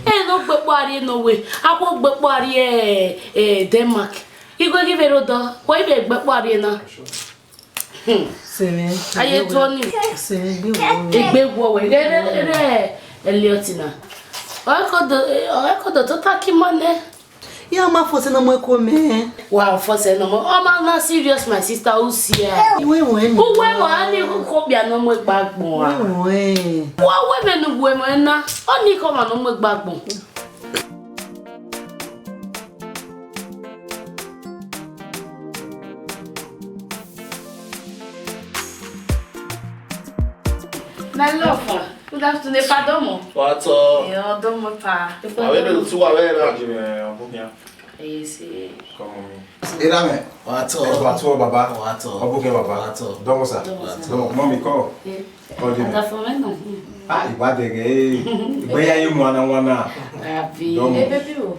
E ne ọ gbekpo a rrie Norway, a ku gbekpo a rrie, eh, Denmark. Igho ghi vbe rre odọ, wẹ i vbe gbekpo a rrie na. Hmm. Sẹmẹ. Aye tuọ ni. Sẹmẹ gbe wọ. Egbe wọ wẹ. Rẹ, rẹ, rẹ, Elliot na. Ọ ko do, ọ ko do tota ki ma nẹ. Ya ma fo sẹ ne ọ mu ẹko mẹ. Wa fo sẹ ne ọ mu. Ọ ma na serious, my sister, u si a. Iwe wẹ ni. U wẹ wẹ a ni ko bia ne ọ mu egbe agbọn a. Iwe wẹ. Wa wẹ mẹ ne u wẹ mẹ na. Ọ ni ko ma ne ọ mu egbe agbọn. My love, good afternoon, pardon mo. What's up? Yo, don't mo pa. Wa wẹ ne tu wa wẹ ra. Yes. Come on. Ira mẹ. What's up? What's up, baba? What's up? Ọbụkẹ baba. What's up? Dọmọ sa. Dọmọ sa. Dọmọ, mommy, come. Eh. Come, Jimmy. Ada fọ mẹ nọ. Ah, ìbá dẹgẹ, eh. Ìgbẹ́ ya yé mu ana wana. Abi. Dọmọ. Eh, baby o.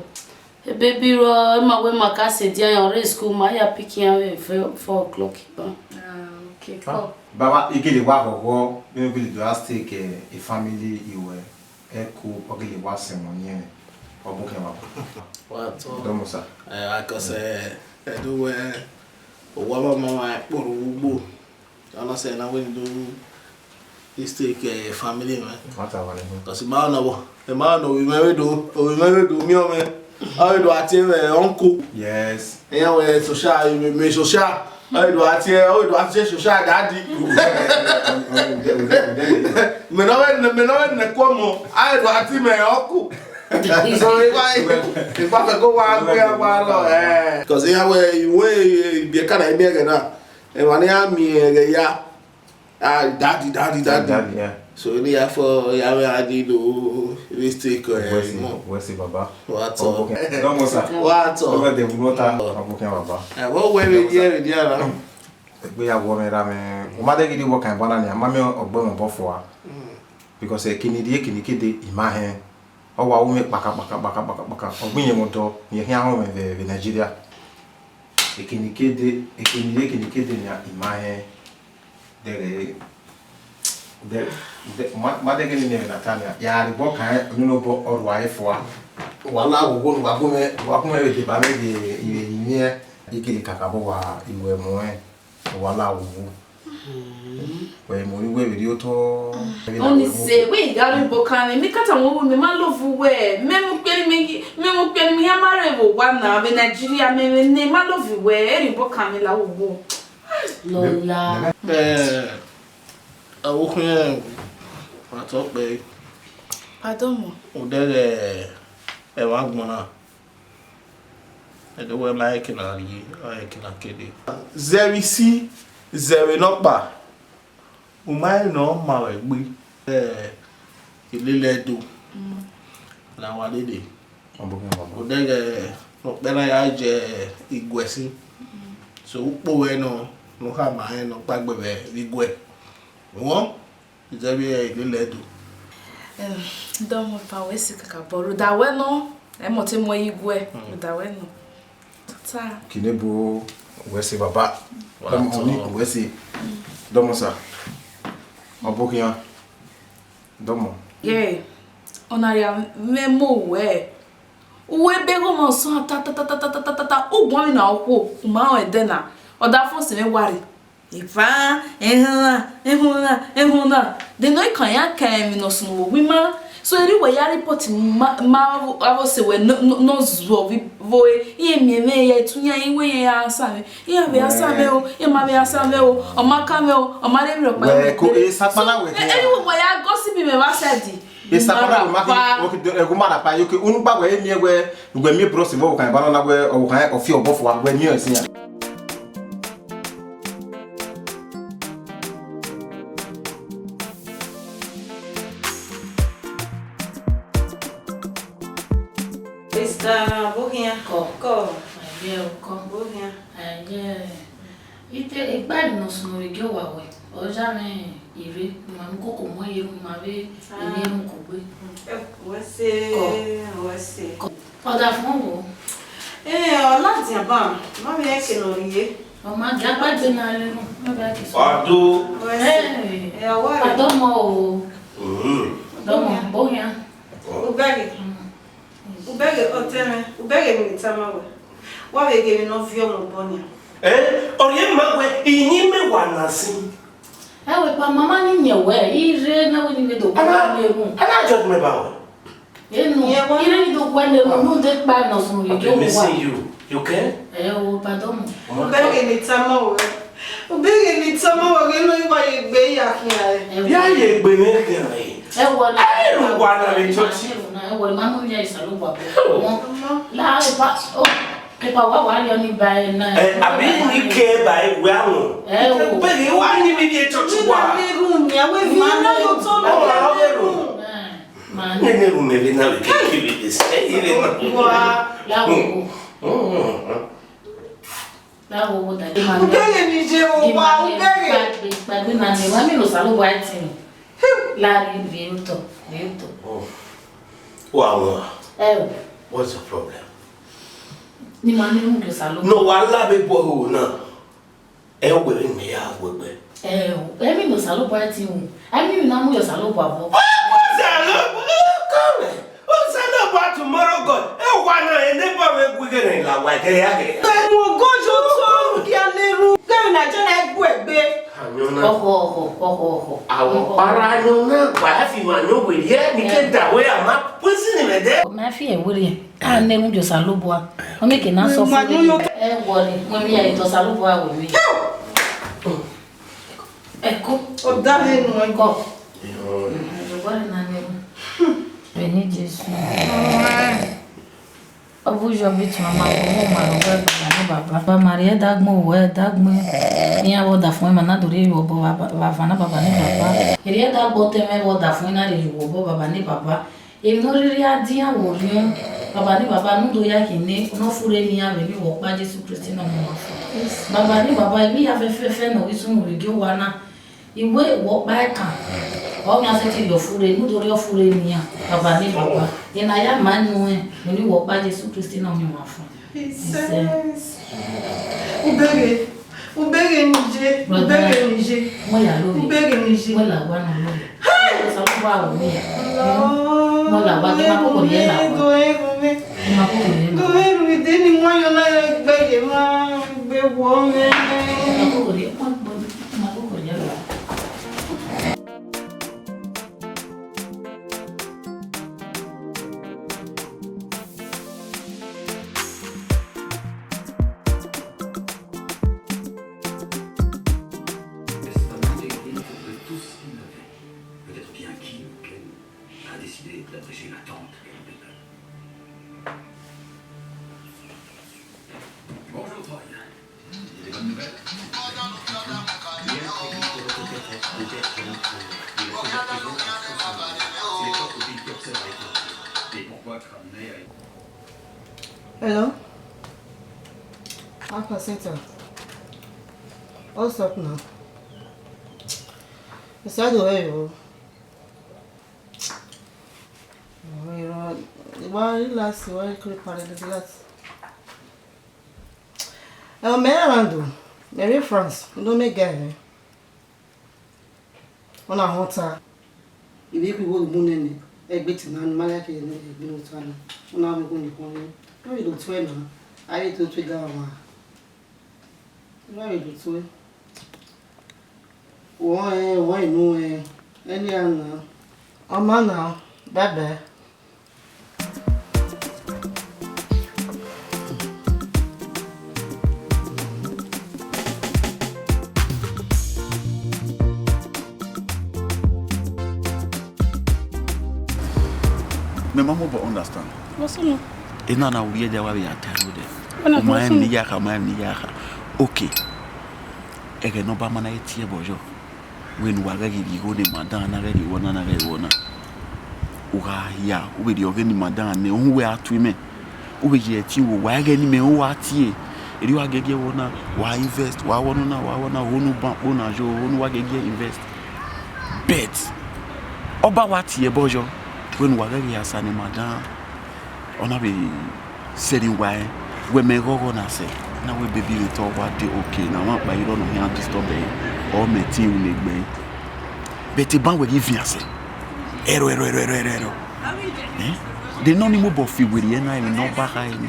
Baby rọ, ma wẹ ma ka sẹ dia yan re school, ma ya pick yan vbe four, four o'clock ban. Ah, okay, cool. Baba, i gele wa ghọghọ, vbene u gele do a stay ke e family iwẹ, ẹko, ọ gele wa sẹ emọ ni ẹnrẹn, ọ bu khian baba. Wa tọ. Dọmọ sa. Eh, akọsẹ, ẹdẹ wẹ, owa ma ma kpọrọ ugbo. Ọ na sẹ na wẹ ne do mistake, eh, family mẹ. Mata wa nẹ. Because ma na wo, e ma na wo, ovbi mwẹ vbe do, ovbi mwẹ vbe do miẹn mwẹ. Ọ vbe do a tie mwẹ uncle. Yes. Iran wẹ social, me, me social. Ọ vbe do a tie, ọ vbe do a tie social daddy. Mẹ ne ọ vbe, mẹ ne ọ vbe nẹ ẹko ọmọ, a vbe do a tie mwẹ uncle. So, ifa, ifa fẹ ko wa gbe agbaro, eh. Because iran wẹ, iwe, ibiẹka na, ibiẹka na. Emwa ne iran miẹn ẹghẹ ya. Ah, daddy, daddy, daddy. Daddy, yeah. So, ne ya fọ, ya vbe a di do, mistake, eh, Wesi, mo. Wesi baba. Wa tọ. Ọbụkịan. Dọmọ sa. Wa tọ. Ọbụkịan de wunota. Ọbụkịan baba. Eh, wo we we die, we die ara. Egbe ya wọ mẹ ra mẹ. U ma de gidi wọ kan bana ni, a ma mẹ ọgbọ mẹ bọ fua. Mm. Because, eh, ekini rrie, ekini kede, i ma hẹn. Ọ wa ru mwẹ kpaka, kpaka, kpaka, kpaka, kpaka. Ọ gbe iyẹn mwẹ odọ, rẹn khian họn mwẹ vbe, vbe Nigeria. Ekini kede, ekini rrie, ekini kede nian, i ma hẹn. Dẹghe, de, de, ma, ma dẹghe ne iyẹn vbe na ta nian. Ya rhie obọ kan, unu obọ, ọ rua ẹre fua. Wa la wo wo ne uwa gu mwẹ, uwa gu mwẹ vbe deba mwẹ vbe ivbi mwẹ. I kiri kakabọ wa iwẹ mu ẹn. Wa la wo wo. Wẹ mu iwẹ vbe rrie otọ. Ọni sẹ, wẹ i gha rhie obọ kan mwẹ, mẹ ka tama uwẹ, mẹ ma love uwẹ, mẹ mu ukpẹ ne mẹ ghi, mẹ mu ukpẹ ne mẹ hia ma rre vbe owa na, vbe Nigeria, mẹ, mẹ ne ma love uwẹ, ẹ rhie obọ kan mwẹ la wo wo. Lọla. Eh, Awokhiẹn, wa tọ kpẹre. Pardon mo. Odẹ ghẹ ẹmwẹ agbọn na. Ẹdẹ wẹ ma rẹn eke na rrie, ọ rẹn eke na kede. Zẹ vbe isi, zẹ vbe nọkpa, u ma rẹn ne ọ ma ruẹ egbe. Eh, Ilele Ẹdo, mm, ne a wa dede. Odẹ ghẹ ne ọ kpẹ na ya je iguẹ sin. So, ukpo ruẹ nọ, ne u khama rẹn ne ọ kpaegbe vbe iguẹ. Wọ? Zẹ vbe Ilele Ẹdo. Em, dọmọ pa wẹ si kakabọ, rhunmwuda wẹ nọ, ẹ mọ te mu ẹre ye iguẹ, mm, rhunmwuda wẹ nọ. Ta. Kine bu wẹ si baba. Wa dọmọ tọ. Ni wẹ si. Dọmọ sa. Ọbokhian. Dọmọ. Ye, ọna rhia mwẹ mu wẹ. Uwẹ ebe gho ma sọ ta ta ta ta ta ta ta ta ta. U guan mwẹ na okhuo, u ma rẹn ẹdẹ na. Ọ da fo sẹ mwẹ wa rre. Eva, ẹhọnmwa, ẹhọnmwa, ẹhọnmwa. De nọ, I kan ya kan emwi ne ọ sunu vbe owa ima. So, erriọ uwẹ ya report ma, ma avbe ọse wẹ nọ, nọ, nọ zuọ vbe, vbe ore. Iran miẹn mwẹ ya etu yan, iwe iran ya answer mwẹ. Iran vbe answer mwẹ o, iran ma vbe answer mwẹ o, ọ ma kan mwẹ o, ọ ma rhie emwi rhọkpa. Wẹ ko e sakpala wẹ. So, erriọ uwẹ ya gossip mwẹ vbe outside. Esa kpa na wẹ ma khin, okay, ẹghẹ ma ra pa, okay, unu gba wẹ emiẹn wẹ, wẹ miẹn bros vbe ọvbokhan eba nọ na wẹ ọvbokhan ọ fi obọ fua, wẹ miẹn ẹse iran. Mister Boghian. Kọ. Kọ. Aye, kọ. Boghian. Aye. Ite ekpa ni nọ sunu vbe gie owa wẹ, ọ ya mwẹ ire, ne ima mu koko mu ye ru, ne ima vbe ene erhunmwu kugbe. Wẹ se, kọ. Wẹ se. Kọ. Ọdafẹn wo? Ẹ, ọ ladian ban, ma vbe rẹn eke ne ọ rhie. Ọ ma gie akpa gbe na rre ru, ma vbe rẹn eke sunu. Ọdo. Wẹ se. Ẹ, ẹ, ọwa rẹ. Ọdọmọ o. Mhm. Ọdọmọ, Boghian. Ubẹghe. Mm. Ubẹghe, ọtẹn mwẹ, ubẹghe ne I tama wẹ. Wa vbe ghe emwi ne ọ viọ mwẹ obọ nian. Eh, ọ rhie ma wẹ, iyẹn mẹ wa na sin. Ẹ wẹ pa mama ni yẹn wẹ, I rre na wẹ ni vbe do kua ne emu. Ana judge mẹ ba wẹ. Enu, I rre ni do kua ne emu, nu de kpa nọ sunu vbe gie owa. I've been missing you. You okay? Ẹ o, pardon. Ubẹghe ne I tama wẹ. Ubẹghe ne I tama wẹ ghe ne I wa ye egbe ya khian ẹre. Ya ye egbe mwẹ khian ẹre. Ẹ wọ na. Ẹ ru wa na vbe church. Ẹ wọ ma mu ya Osanobua bọ. Ọmọ. La epa, o, epa wa wa rhie ọni ba ẹ na. Ẹ, abi ni ke ba ẹ wẹ amọ. Ẹ o. Ubẹghe wa ni bi ye church wa. Ni na ne ru ni, a wẹ vi na yo to na. Ọ, ọ, ọ, ru. Ẹ, ma ni. Nene ru mẹ vbe na vbe ke ke vbe de se. Ẹ, ire na. Wa. La wo. Mm, mm, mm. Ubẹghe ni je vbe owa, ubẹghe. Kpagbe, kpagbe na nẹ, wa miẹn ne Osanobua ẹtin. La rhie, rhie otọ, rhie otọ. Oh. Wa wọn. Ẹ o. What's your problem? Ne ima miẹn ne Osanobua. No, wa la vbe bu ẹho na. Ẹ wẹ vbe mẹ ya wẹ gbẹ. Ẹ o, ẹ miẹn ne Osanobua ẹtin o. Ẹ miẹn ne a mu ye Osanobua vbọ. Osanobua, come. Osanobua tomorrow God. Ẹ wa na, ẹ ne ba mwẹ gu ighe ne la wa ẹdẹ ya ghe. Ẹmwẹ ọgọ yo to, ru dia ne ru. Gẹmwẹ na jẹ na gu ẹgbe. Ayọn na. Ọhọ, ọhọ, ọhọ, ọhọ. Awọ para ayọn na, wa fi ma ayọn wẹ ye, ni ke da wẹ a ma pesi ni mẹ dẹ. Ma fi ẹwẹrẹ, a ne mu ye Osanobua. Ọ mẹ ke na sọ fun. Ẹ wọrẹ, mo mi ya itọ Osanobua wẹ mi. Ẹko. Ọ da hẹ nu ẹko. Ẹko. Ẹko na ne. Vbe eni Jesu. Ọ vbe uyo vbe itan ma gu ma rọ wẹ baba ne baba. Baba ma rhie dagbọn wẹ dagbọn. Iran vbe ọdafẹn ma na do rhie ye obọ baba, baba ne baba ne baba. Rhie dagbọn te mwẹ vbe ọdafẹn na rhie ye obọ baba ne baba. Emwi ne ọ rhirhi a dian vbe orhiọn, baba ne baba ne u do ya khin ne, ne ọ furre ne iran vbe eni uwu ọkpa Jesu Kristi ne ọ mu ọmwa fua. Baba ne baba, emwi hia fẹfẹfẹ ne ọ ghi sunu vbe gie owa na, I wẹ wẹ ọkpa ẹkan, ọ khian sẹtin rhie ọfurre, ne u do rhie ọfurre ne iran, baba ne baba. Ena ya ma nuẹn, vbe eni uwu ọkpa Jesu Kristi ne ọ mu ọmwa fua. Jesus. Ubeghe, ubeghe ni ye, ubeghe ni ye. Mo ya lo mi. Ubeghe ni ye. Mo la wa na lo mi. Hey! Osanobua wo mi ya. Mo la wa, do ma koko ye la wa. Do eru mi. Do ma koko ye la. Do eru mi de ni wa yo na ye gbe ye ma gbe wo me. Ma koko ye, ma koko ye la. Peut-être bien qui, ou quel, a décidé d'abréger l'attente qu'elle avait. Bonjour, Troy. Il y a des bonnes nouvelles ? Hier, Freddy était peut-être, peut-être, euh, il a peut-être besoin de se retrouver. C'est l'époque où Bill Kirkser a été enterré. Et pourquoi Cramney a été... Hello? Alpha Center. What's up now? Inside the way, you. Wa relax, wa creep and relax. Ẹ, mẹ rre Orlando, mẹ rre France, u do miẹn guy mwẹ. Ọ na họn ọta. I vbe khui igho mu nene, ẹgbeti na, ne ima like ẹgbinọta na. Ọ na mu igho ni kọn nẹ. Ọ vbe do tuẹ na, a vbe do tuẹ ga ọmwa. Ọ vbe do tuẹ. Wọ rẹn, wọ rẹn enu ẹn, ẹni a na. Ọ ma na, bye bye. Mẹ ma mobọ understand. What's up? Ena na urhiẹ dia wa vbe ya ta ẹre odẹ. What's up? Ọ ma rẹn emwi ne I ya kha, ọ ma rẹn emwi ne I ya kha. Okay. Ẹghẹ ne ọba ma na tie ẹbọ yọ. Wẹ ne uwa ghẹ ghi rhie igho ne madam na, ghẹ rhie igho na, na ghẹ rhie igho na. U gha hia, u vbe rhie ọghe ne madam nẹ, uhunmwu wẹ a tu imẹ. U vbe ye ẹtin wo, wa ẹghẹ ne imẹ ho wa tie. Erriọ uwa giẹgiẹ wẹ ọna, wa invest, wa wẹ ọna, wa wẹ ọna, ho ne u ban kpo na yo, ho ne uwa giẹgiẹ invest. But, ọba wa tie ẹbọ yọ, wẹ ne uwa ghẹ ghi ya sa ne madam. Ọ na vbe sẹrriọ uwa rẹn, wẹ mẹ ghọghọ na sẹ, na wẹ baby vbe te ọ wa dey okay, ne ọmwa kpa i rrọọ ne ọ khian disturb ẹre, ọ mẹ ẹtin ru ne egbe ẹre. But eban wẹ ghi vian sẹ, ẹrọ, ẹrọ, ẹrọ, ẹrọ, ẹrọ, ẹrọ. Eh? De nọ ni mobọ fi werriẹ na, emwi ne ọ ba kha ẹre ni.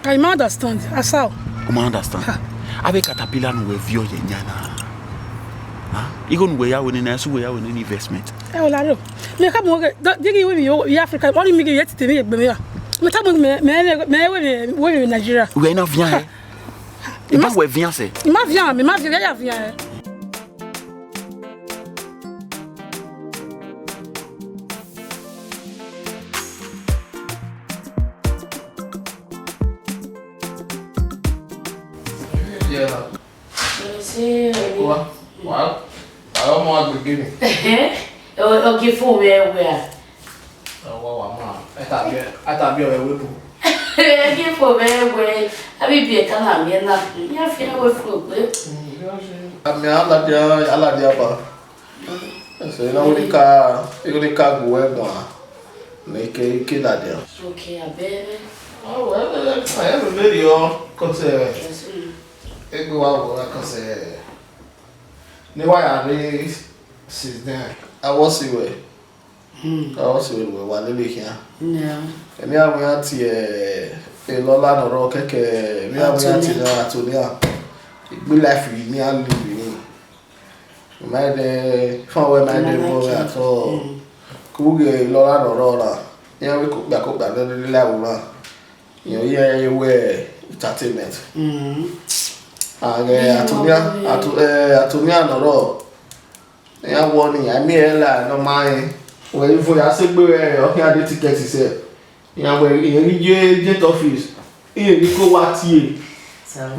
I ma understand, asao. U ma understand? Ha. Avbe caterpillar ne uwẹ viọ ye yan na. Ha? Igho ne uwẹ ya wẹ nene, ẹsu uwẹ ya wẹ nene investment. Ẹ o, laro. Mi ka mu ghe, do, digi we mi yo, ya Africa, wani mi ghe ye tete mi ye gbe mi ya. Mi ta mu me, me, me, we mi, we mi Nigeria. Uwẹ na vian hẹ? Ha. Eban wẹ vian sẹ? I ma vian, mi ma vian, ya vian hẹ. Yeah. Wa, wa, wa ọmọ agbegbe ni. Ọ, ọ ghi fo vbe ẹwẹ a? Wa, wa ma. A ta biẹ, a ta biẹ ọvbe ẹvbo. Ẹ ghi fo vbe ẹwẹ, avbe ibiẹka na miẹn na, iran fi ẹwẹ fo gbe. Ami aladia, aladia ba. Ẹsẹ na wẹ ka, wẹ ka gu wẹ guan. Ne ke, ke ladian. Okay, abẹ. Oh, well, I have a video, 'cause, uh, Yes, mm. Egbe wa wọ ra 'cause, eh, ne wa ya rre since then. A wọ si wẹ. Hmm. A wọ si wẹ, wẹ wa lele khian. Yeah. Emwi a wẹ ya tie, eh, Elọla ne ọ rrọọ kẹkẹ, emwi a wẹ ya tie Antonia. Antonia. Egbe life ni a live ni. Ma dẹ fan wẹ ma dẹ bọ wẹ at all. Mm. Ku ghe Elọla ne ọ rrọọ na. Iran vbe kokpia kokpia ne lele aro na. Iran ye ye wẹ entertainment. Mm. And, eh, Antonia, Anto-, eh, Antonia ne ọ rrọọ. Iran wọ ni, I mean, ẹ la ne ọ ma rẹn. Wẹ ifo ya sẹ egbe wẹ, ọ khian de ticket sẹ. Iran wẹ, iran ghi ye agent office. Iran ghi ko wa tie.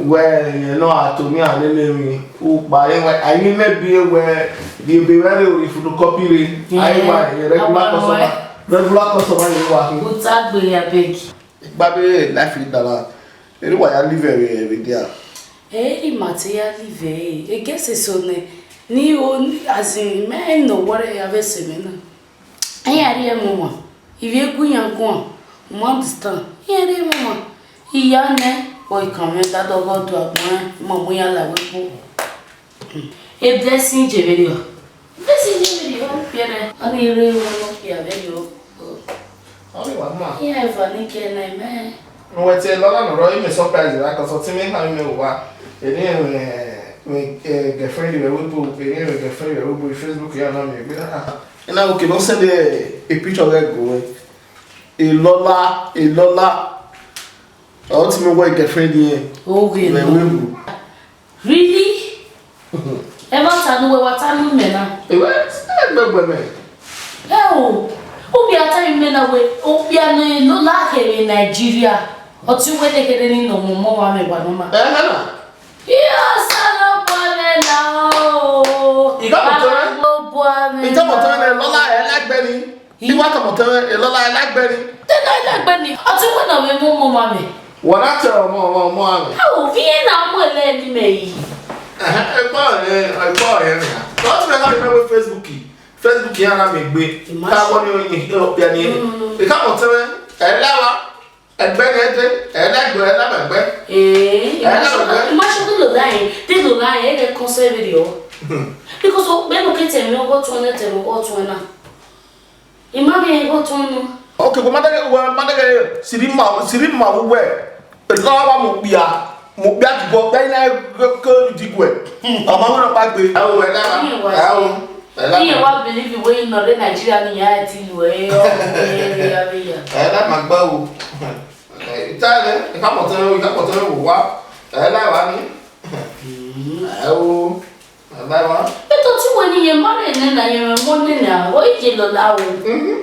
Wẹ, iran nọ Antonia nene emwi. Ukpa, iran wẹ, a i mwẹ biẹ wẹ, rhie ebe mwẹ rre, ori photocopy rre. A i wa, iran regular customer. Regular customer, iran wa khin. Uta gbe ya beg. Egbe avbe life ni dara, erha uwa ya live vbe, vbe dia? Ẹ i ma te ya live ẹre, I guess eso nẹ, ni o, as in, mẹ ne ọ wọrẹ ya vbe ẹse mwẹ na. Iran rhie mu wan, ivbi egu iran guan, u ma understand. Iran rhie mu wan, iya nẹ, ọ i kan mwẹ da dọghọ do agbọn, ma mu iran la wẹ kpo. E Blessing je vberriọ. Blessing je vberriọ, piẹrẹ. Ọni rre wọn nọ pia vberriọ. Ọni wa ma. Iran eva ni ke na mẹ. Wẹ te Elọla ne ọ rrọọ, imẹ surprise ra, 'cause ọtẹn mwẹ kha mwẹ uwa. Eni mwẹ, mwẹ, eh, girlfriend vbe ẹvbo ebo, eni mwẹ girlfriend vbe ẹvbo ebo, Facebook ya na miẹn egbe. Ah, ah. Ena okay, no send a, a picture of that girl. Elọla, Elọla. Ọ te mwẹ wẹ girlfriend yẹn. Oge vbe nọ. Ẹvbo ebo. Really? Ẹmwata ne uwẹ wa ta ne imẹ na. Ewẹ, ẹ gbẹgbẹ mẹ. Ẹ o, okpia ta imẹ na wẹ, okpia ne Elọla kherhe Nigeria, ọ te wẹ nekherhe ni nọ mu ọmọ wa mwẹ wa nọ ma. Ẹhẹn na. Iyo, Osanobua mwẹ na o. I ka mọ tọrẹ. Osanobua mwẹ na. I ka mọ tọrẹ ne Elọla ẹ la gbe ni. I wa tama otọ mwẹ, Elọla, ẹ la gbe ni. Te na ẹ la gbe ni, ọ te wẹ ne ọ vbe mu ọmọ ma mwẹ. Wa na te ọmọ, ọmọ, ọmọ a mwẹ. A o vi ẹn na mu ẹlẹ ni mẹ yi. Ẹhẹn, ẹgbọ rẹ, ẹgbọ rẹ nìyẹn. Ọ te mẹ ka mẹ wẹ Facebook, Facebook ya na mi gbe. Imagine. Ka wọ ni oyin, okpia ni. No, no, no. I ka mọ otọ mwẹ, ẹ la wa, ẹgbẹ ni ẹ dẹ, ẹ la gbe, ẹ la mẹ gbe. Ee, ẹ la mẹ gbe. Imagine, imagine lo la yẹn, te lo la yẹn, ẹ kẹ kọn sẹ vbe rẹ o. Hmm. Because o, bẹ́ẹ̀ ló kẹ́ tẹ̀mí ọgọ́ tún ẹ, tẹ̀mí ọgọ́ tún ẹ na. I ma ghi ẹghẹ otọ nọ. Okay, wẹ ma dẹghe, wẹ ma dẹghe, siri ma, siri ma wẹ, Elọla wa mu okpia, mu okpia diguẹ, okpia i na ke diguẹ. Ọ ma wẹ nọkpa gbe. Ẹ o, ẹ na, ẹ o, ẹ na. Iye wa believe wẹ nọ rre Nigeria ni ya ti lu ẹ, ọ, ẹ, ẹ, ya vbe ya. Ẹ na ma gba o. Ita nẹ, ika mọtẹn, ika mọtẹn wo wa. Ẹ na wa ni. Ẹ o. Baba wa. Eto ti wẹ ne irẹn ma rre nẹ na, irẹn mọ nene a, ọ i ye lọla o. Mhm.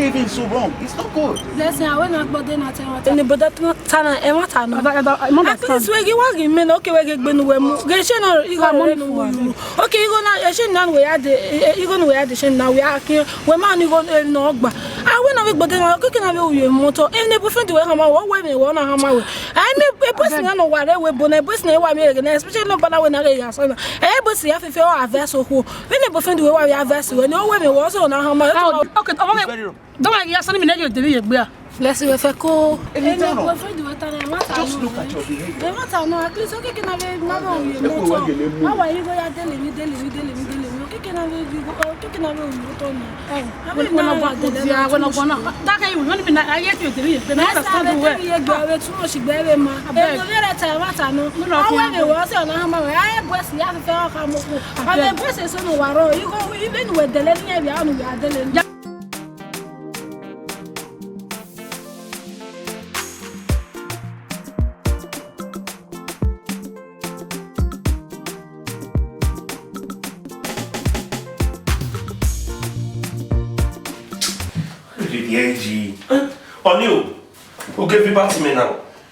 behaving so wrong. It's not good. Blessing, a wẹ ne a gbọdọ na tẹ ẹmwata. Eni bọdọ ta na, ẹmwata nọ. At least wẹ ghi wa ghi mẹ na, okay, wẹ ghi gbe ne uwẹ mu. Ghe shẹ na, igho rẹ ne uwẹ mu. Okay, igho na, eshẹ na ne uwẹ ya de, igho ne uwẹ ya de, eshẹ na uwẹ a khian, wẹ ma ne igho ne ọ gba. A wẹ na vbe gbọdọ na, okay, na vbe uye mu otọ. Eni boyfriend wẹ khama wẹ, ọ wẹ mwẹ wẹ, ọ na khama wẹ. Ai, mi, e boys na nọ wa rre wẹ bo na, e boys na wa mi ghẹ na, especially no bana wẹ na ghe ya sa na. E boys ya fẹfẹ ọ advice okhuo. Vbene boyfriend wẹ wa vbe advice wẹ, ne ọ wẹ mwẹ wẹ, ọ sẹ ọ na khama wẹ. Okay, ọmọ mwẹ. Dọmọ ya sani mi nẹ yo debi ye gbe a. Blessing wẹ fẹ ko. Eni ta nọ. Boyfriend wẹ ta na, ẹmwata nọ. Just look at your behavior. Ẹmwata nọ, at least, okay, kẹ na vbe ma vbe uye mu otọ. Awa igho ya dele mi, dele mi, dele mi, dele mi. Okay, kẹ na vbe, okay, kẹ na vbe uye mu otọ na. Wẹ na gba godi a, wẹ na gba na. Ta kẹ yu, wẹ ni bi na, aye ti o debi ye gbe. Na understand wẹ. Ye gbe, wẹ too much gbe vbe ma. Eni vbe rẹ ta ẹmwata nọ. Awa mwẹ wẹ, ọ sẹ ọ na khama wẹ. Ai, boys ya fẹfẹ ọ khama okhuo. Avbe boys eso ne wa rrọọ, igho, vbene uwẹ dele ne iran vbe a ne uwẹ a dele ni. Ọni o, u ghe vbe iba te imẹ na.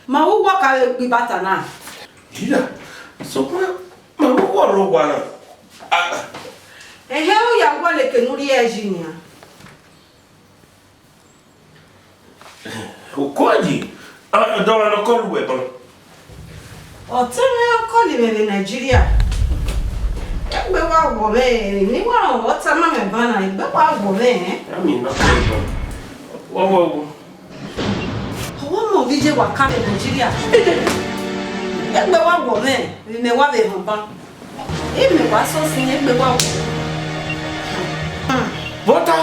Ma vbe uwa ka vbe gbe iba ta na. Iya, sokpan, ma vbe uwa rre owa na. Ah. Ẹhẹn, u ya gualọ eke ne u rhie ẹre yi nian. Ukoji, a, dọmwa ne ọ kọl uwẹ ban? Ọtẹn mwẹ ọ kọl mwẹ vbe Nigeria. Egbe wa wọ mwẹ, ne wa rẹn ọvbọ tama mwẹ ban na, egbe wa wọ mwẹ. Ami na kọl ban. Wọ wọ wo. Ọvbọ mẹ ovbi iye wa ka vbe Nigeria. Egbe wa wọ mwẹ, vbe mẹ wa vbe họn ban. Imẹ wa sọ sin egbe wa wọ. Vbọta?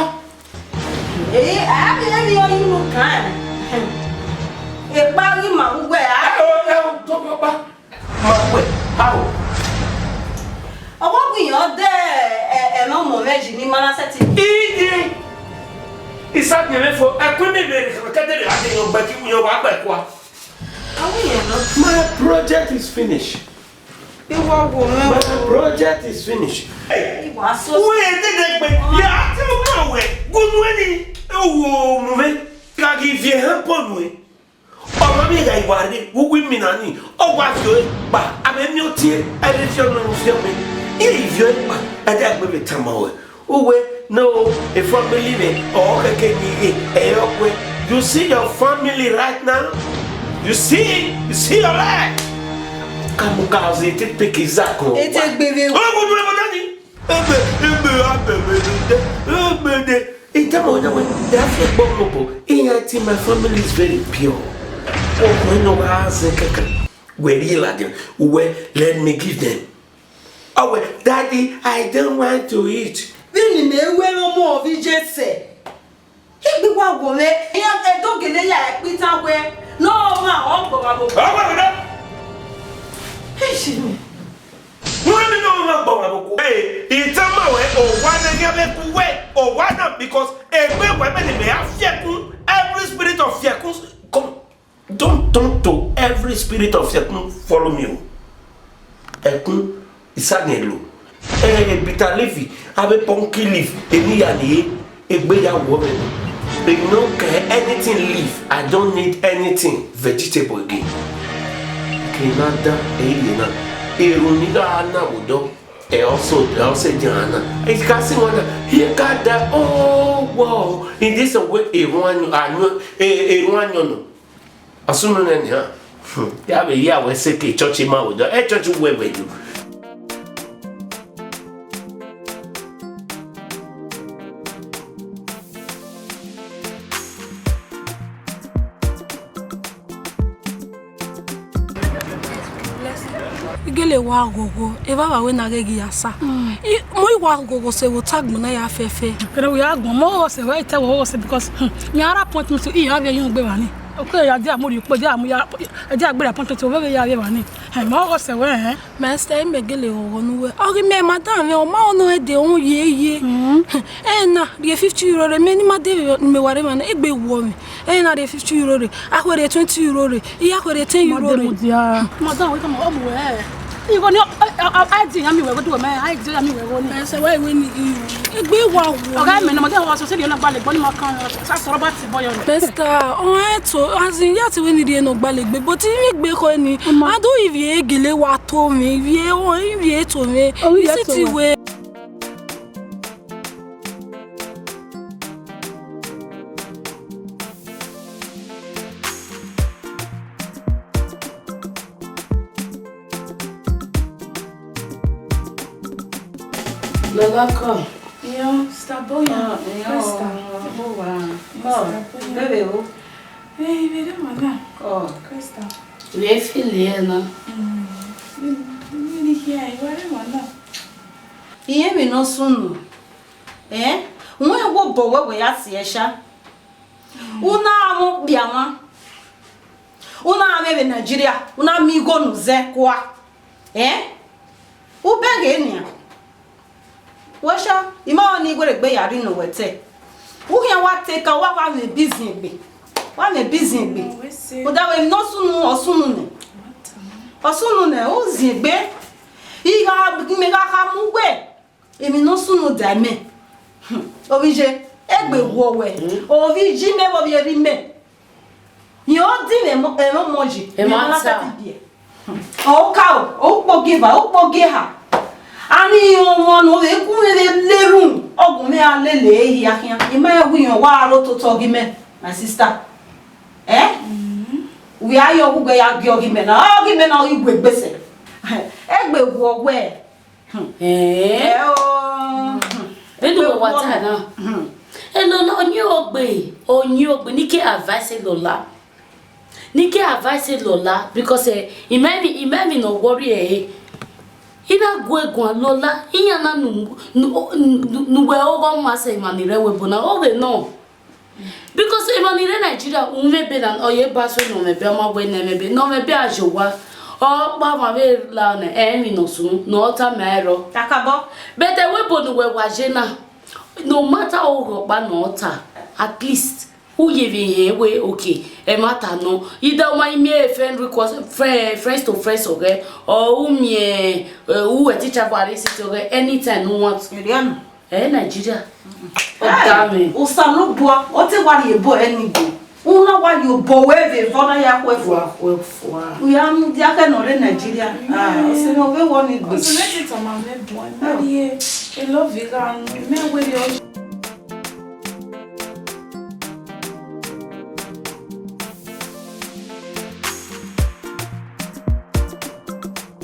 Ee, a vbe emwi ọ ye unu kan. Ekpa ghi ma uwẹ a. Ẹ o, ẹ o, tọkọ kpa. Ma uwẹ, a o. Ọwọ ghi yan dẹ, ẹ, ẹmwẹ ọmọ mwẹ yi ne ima na sẹtin. Iye, I sa biẹ mwẹ fo, ẹkun ne mẹ kẹdẹrẹ a de yan gbe ki yan wa gbe kua. Awu yan nọ. My project is finished. Iwọ wo mwẹ o. My project is finished. Hey, I wa so. Wẹ dede gbe, ya te o ma wẹ, gunu ẹni, o wo mu mwẹ, ka ghi viẹ hẹ pọ nuẹ. Ọmọ mi gha iwa rre, uwu mi na ni, ọ wa viọ e gba, a vbe miẹn otie, a vbe viọ nọ, viọ mẹ. Irẹn viọ e gba, a de a gbe vbe tama wẹ. Uwẹ, no, a family mẹ, ọ khẹke ni ghe, ẹ ọkpẹ. You see your family right now? You see, you see your life? Kamuka ọzọ ete peke izakọ. Ete gbere. Ọ gbọdọ ẹmọ dani. Ebe, ebe, abẹmẹ dede, ebe de. Ita mo na we, they have to gbọmọ bọ. Iyan ti, my family is very pure. Ọkùnrin náà wá ṣe kankan. Wẹ̀rí ìlàjẹ, uwe, let me give them. Ọwẹ, daddy, I don't want to eat. Vini me wẹ ọmọ ọvbi Jese. Igbi wa wọ mwẹ, iran ẹdogele ya ẹkpita wẹ, ne ọ ma ọ gbọmọ abo. Ọgbọmọ abo. Ishi mi. Wọ́n ní náà máa gbọ̀ wá bọ̀ kú. Ee, ìtàn máa wẹ̀ Owa ne khian vbe ku wẹ, owa na, because egbe wẹ mẹ ne mẹ ya fiẹkun, every spirit of fiẹkun, come, don't turn to every spirit of fiẹkun follow me o. Ẹkun, isagiẹn lo. Eh, bitter leaf, avbe pumpkin leaf, eni ya ni egbe ya wọ mẹ. They no care anything leaf, I don't need anything vegetable again. Ke na da, ẹ i rhie na. Erhunmwu ni gha na vbe odọ. Ẹ ọsọ, ẹ ọsọ edian na. Ika si wọn na, he ka da, oh, wow. In this way, erhunmwu ayọn, ayọn, e-, erhunmwu ayọn nọ. Asunu nẹ nian. Hmm. Ya vbe ya wẹ sẹ ke church ma vbe odọ. Ẹ church wẹ vbe yo. I gele wa ghọghọ, evbavba wẹ na ghẹ ghi ya sa. I, mẹ i wa ghọghọ sẹ vbe otagbọn na ya fẹfẹ. Kẹrẹ wẹ ya gbọn, mẹ ọghọ sẹ wẹ, I te wẹ ọghọ sẹ because, hmm, iran ra appointment, iran vbe yọn gbe evba ni. Oke ya dia mu rhie ukpo, dia mu ya, dia gbe appointment, ovbe vbe ya vbe evba ni. Ẹ, mẹ ọghọ sẹ wẹ, ẹn. Master, imẹ gele ghọghọ ne uwẹ. Ọ ghi mẹ madam mwẹ, ọ ma nọ ẹdẹ, ọ ye ye. Ẹ na, rhie fifty euro rre, mẹ ne ima de vbe ne imẹ wa rre emwa na, egbe wọ mwẹ. Ẹ na, rhie fifty euro rre, a khuẹ rhie twenty euro rre, I ya khuẹ rhie ten euro rre. Madam, wẹ kama, ọ mu wẹ. Igho ni, a, a, a, a di ya mi wẹ, wẹ du wẹ mẹ, a di ya mi wẹ igho ni. Ẹ sẹ wẹ iwe ni, egbe wa wọ. Ọga mẹ na, madam, wa sọ sẹ rhie na gbalẹ, gbọ ni ma kan, sa sọrọ ba ti bọ yọ ni. Master, ọ ẹ to, as in, ya ti wẹ ni rhie nọ gbalẹ egbe, but I vbe egbe khọ ni. I do ivie gele wa to mwẹ, ivie, o, ivie to mwẹ. Ọ, ivie I si to ti mwẹ. Wẹ. Lọla kọ. Iyọ, Sister Boyan. Ọ, iyọ, Krista. Ọ, Boyan. Ọ, Sister Boyan. Bẹbẹ o. Ẹ, ivie de ma na. Ọ. Krista. Vbe feel ẹ na. Mm. Ivie ni hia, I wa rre ma na. Irẹn emwi ne ọ sunu. Ẹn? Wẹ wo obọ wẹ wẹ ya si ẹre sha. U na mwẹ okpia mwa. U na mwẹ vbe Nigeria, u na miẹn igho ne u zẹ kua. Ẹn? U bẹghe nian. Wẹ sha, I ma rẹn ne I werriegbe ya rhie nọ wẹ te. U khian wa te ka, wa wa mwẹ ebi ziengbe. Wa mwẹ ebi ziengbe. Rhunmwuda wẹ emwi ne ọ sunu, ọ sunu nẹ. Ọ sunu nẹ, u ziengbe. I gha, imẹ gha kha mu uwẹ. Emwi ne ọ sunu da imẹ. Hmm. Ovbi iye, egbe wọ wẹ. Ovbi iye imẹ vbe ovbi erha imẹ. Rẹn ọ di mwẹ ẹmwẹ ọmọ yi. Emwa ta. Ọ ka o, ọ ukpo gi eva, ọ ukpo gi eha. A ni rẹn ọmọ ne ọ vbe gu mwẹ vbe le erhunmwu, ọ gu mwẹ a lele ehia khian. I ma rẹn wẹ irẹn wa aro totọ ọghe mẹ, my sister. Eh? Wẹ a ye ọghugbẹ ya gie ọghe mẹ na, ọghe mẹ na ọ ghi gu egbe sẹ. Egbe wọ wẹ. Hmm. Eh? Ẹ o. Hmm. Vbene uwẹ wa ta na. Hmm. Ẹ Lola, ọ yin ogbe, ọ yin ogbe, ne I ke advice Lola. Ne I ke advice Lola, because, eh, imẹ emwi, imẹ emwi ne ọ worry ẹre. I na gu guan Lola, iran na nu, nu, nu, nu wẹ ọghọ ma sẹ emwa ni rre ẹvbo ebo na, ọ vbe nọ. Because emwa ni rre Nigeria, u mwẹ ebe na, ọ ye ba so nọ mwẹ ebe, ọ ma wẹ nẹ mwẹ ebe, nọ mwẹ ebe a ye owa. Ọ kpa ọmwa vbe la nẹ, ẹ, emwi ne ọ sunu, ne ọ tama ẹre rrọọ. Kakabọ. But ẹvbo ebo ne uwẹ wa ye na, no matter ọghe ọkpa ne ọ ta, at least, u ye vbe rẹn wẹ, okay, ẹmwata nọ. Either u ma miẹn friend request, fri-, friends to friends ọghẹ, or u miẹn, eh, u wẹ teacher for arrest ọghẹ, anytime you want. Area nọ. Eh, Nigeria. Mm-mm. Ọ da mwẹ. Osanobua, ọ te wa rhie ebo ẹre ni gbe. U na wa ye obọ wẹ vbe evọ na ya khuẹ fua. Wa khuẹ fua. U ya mudia khẹ ne ọ rre Nigeria. Ah, ọsẹ ne ọ vbe wọ ni gbe. Ọsẹ ne te tama mwẹ bọ, mẹ rhie, I love you, gha nu, mẹ wẹ rhie.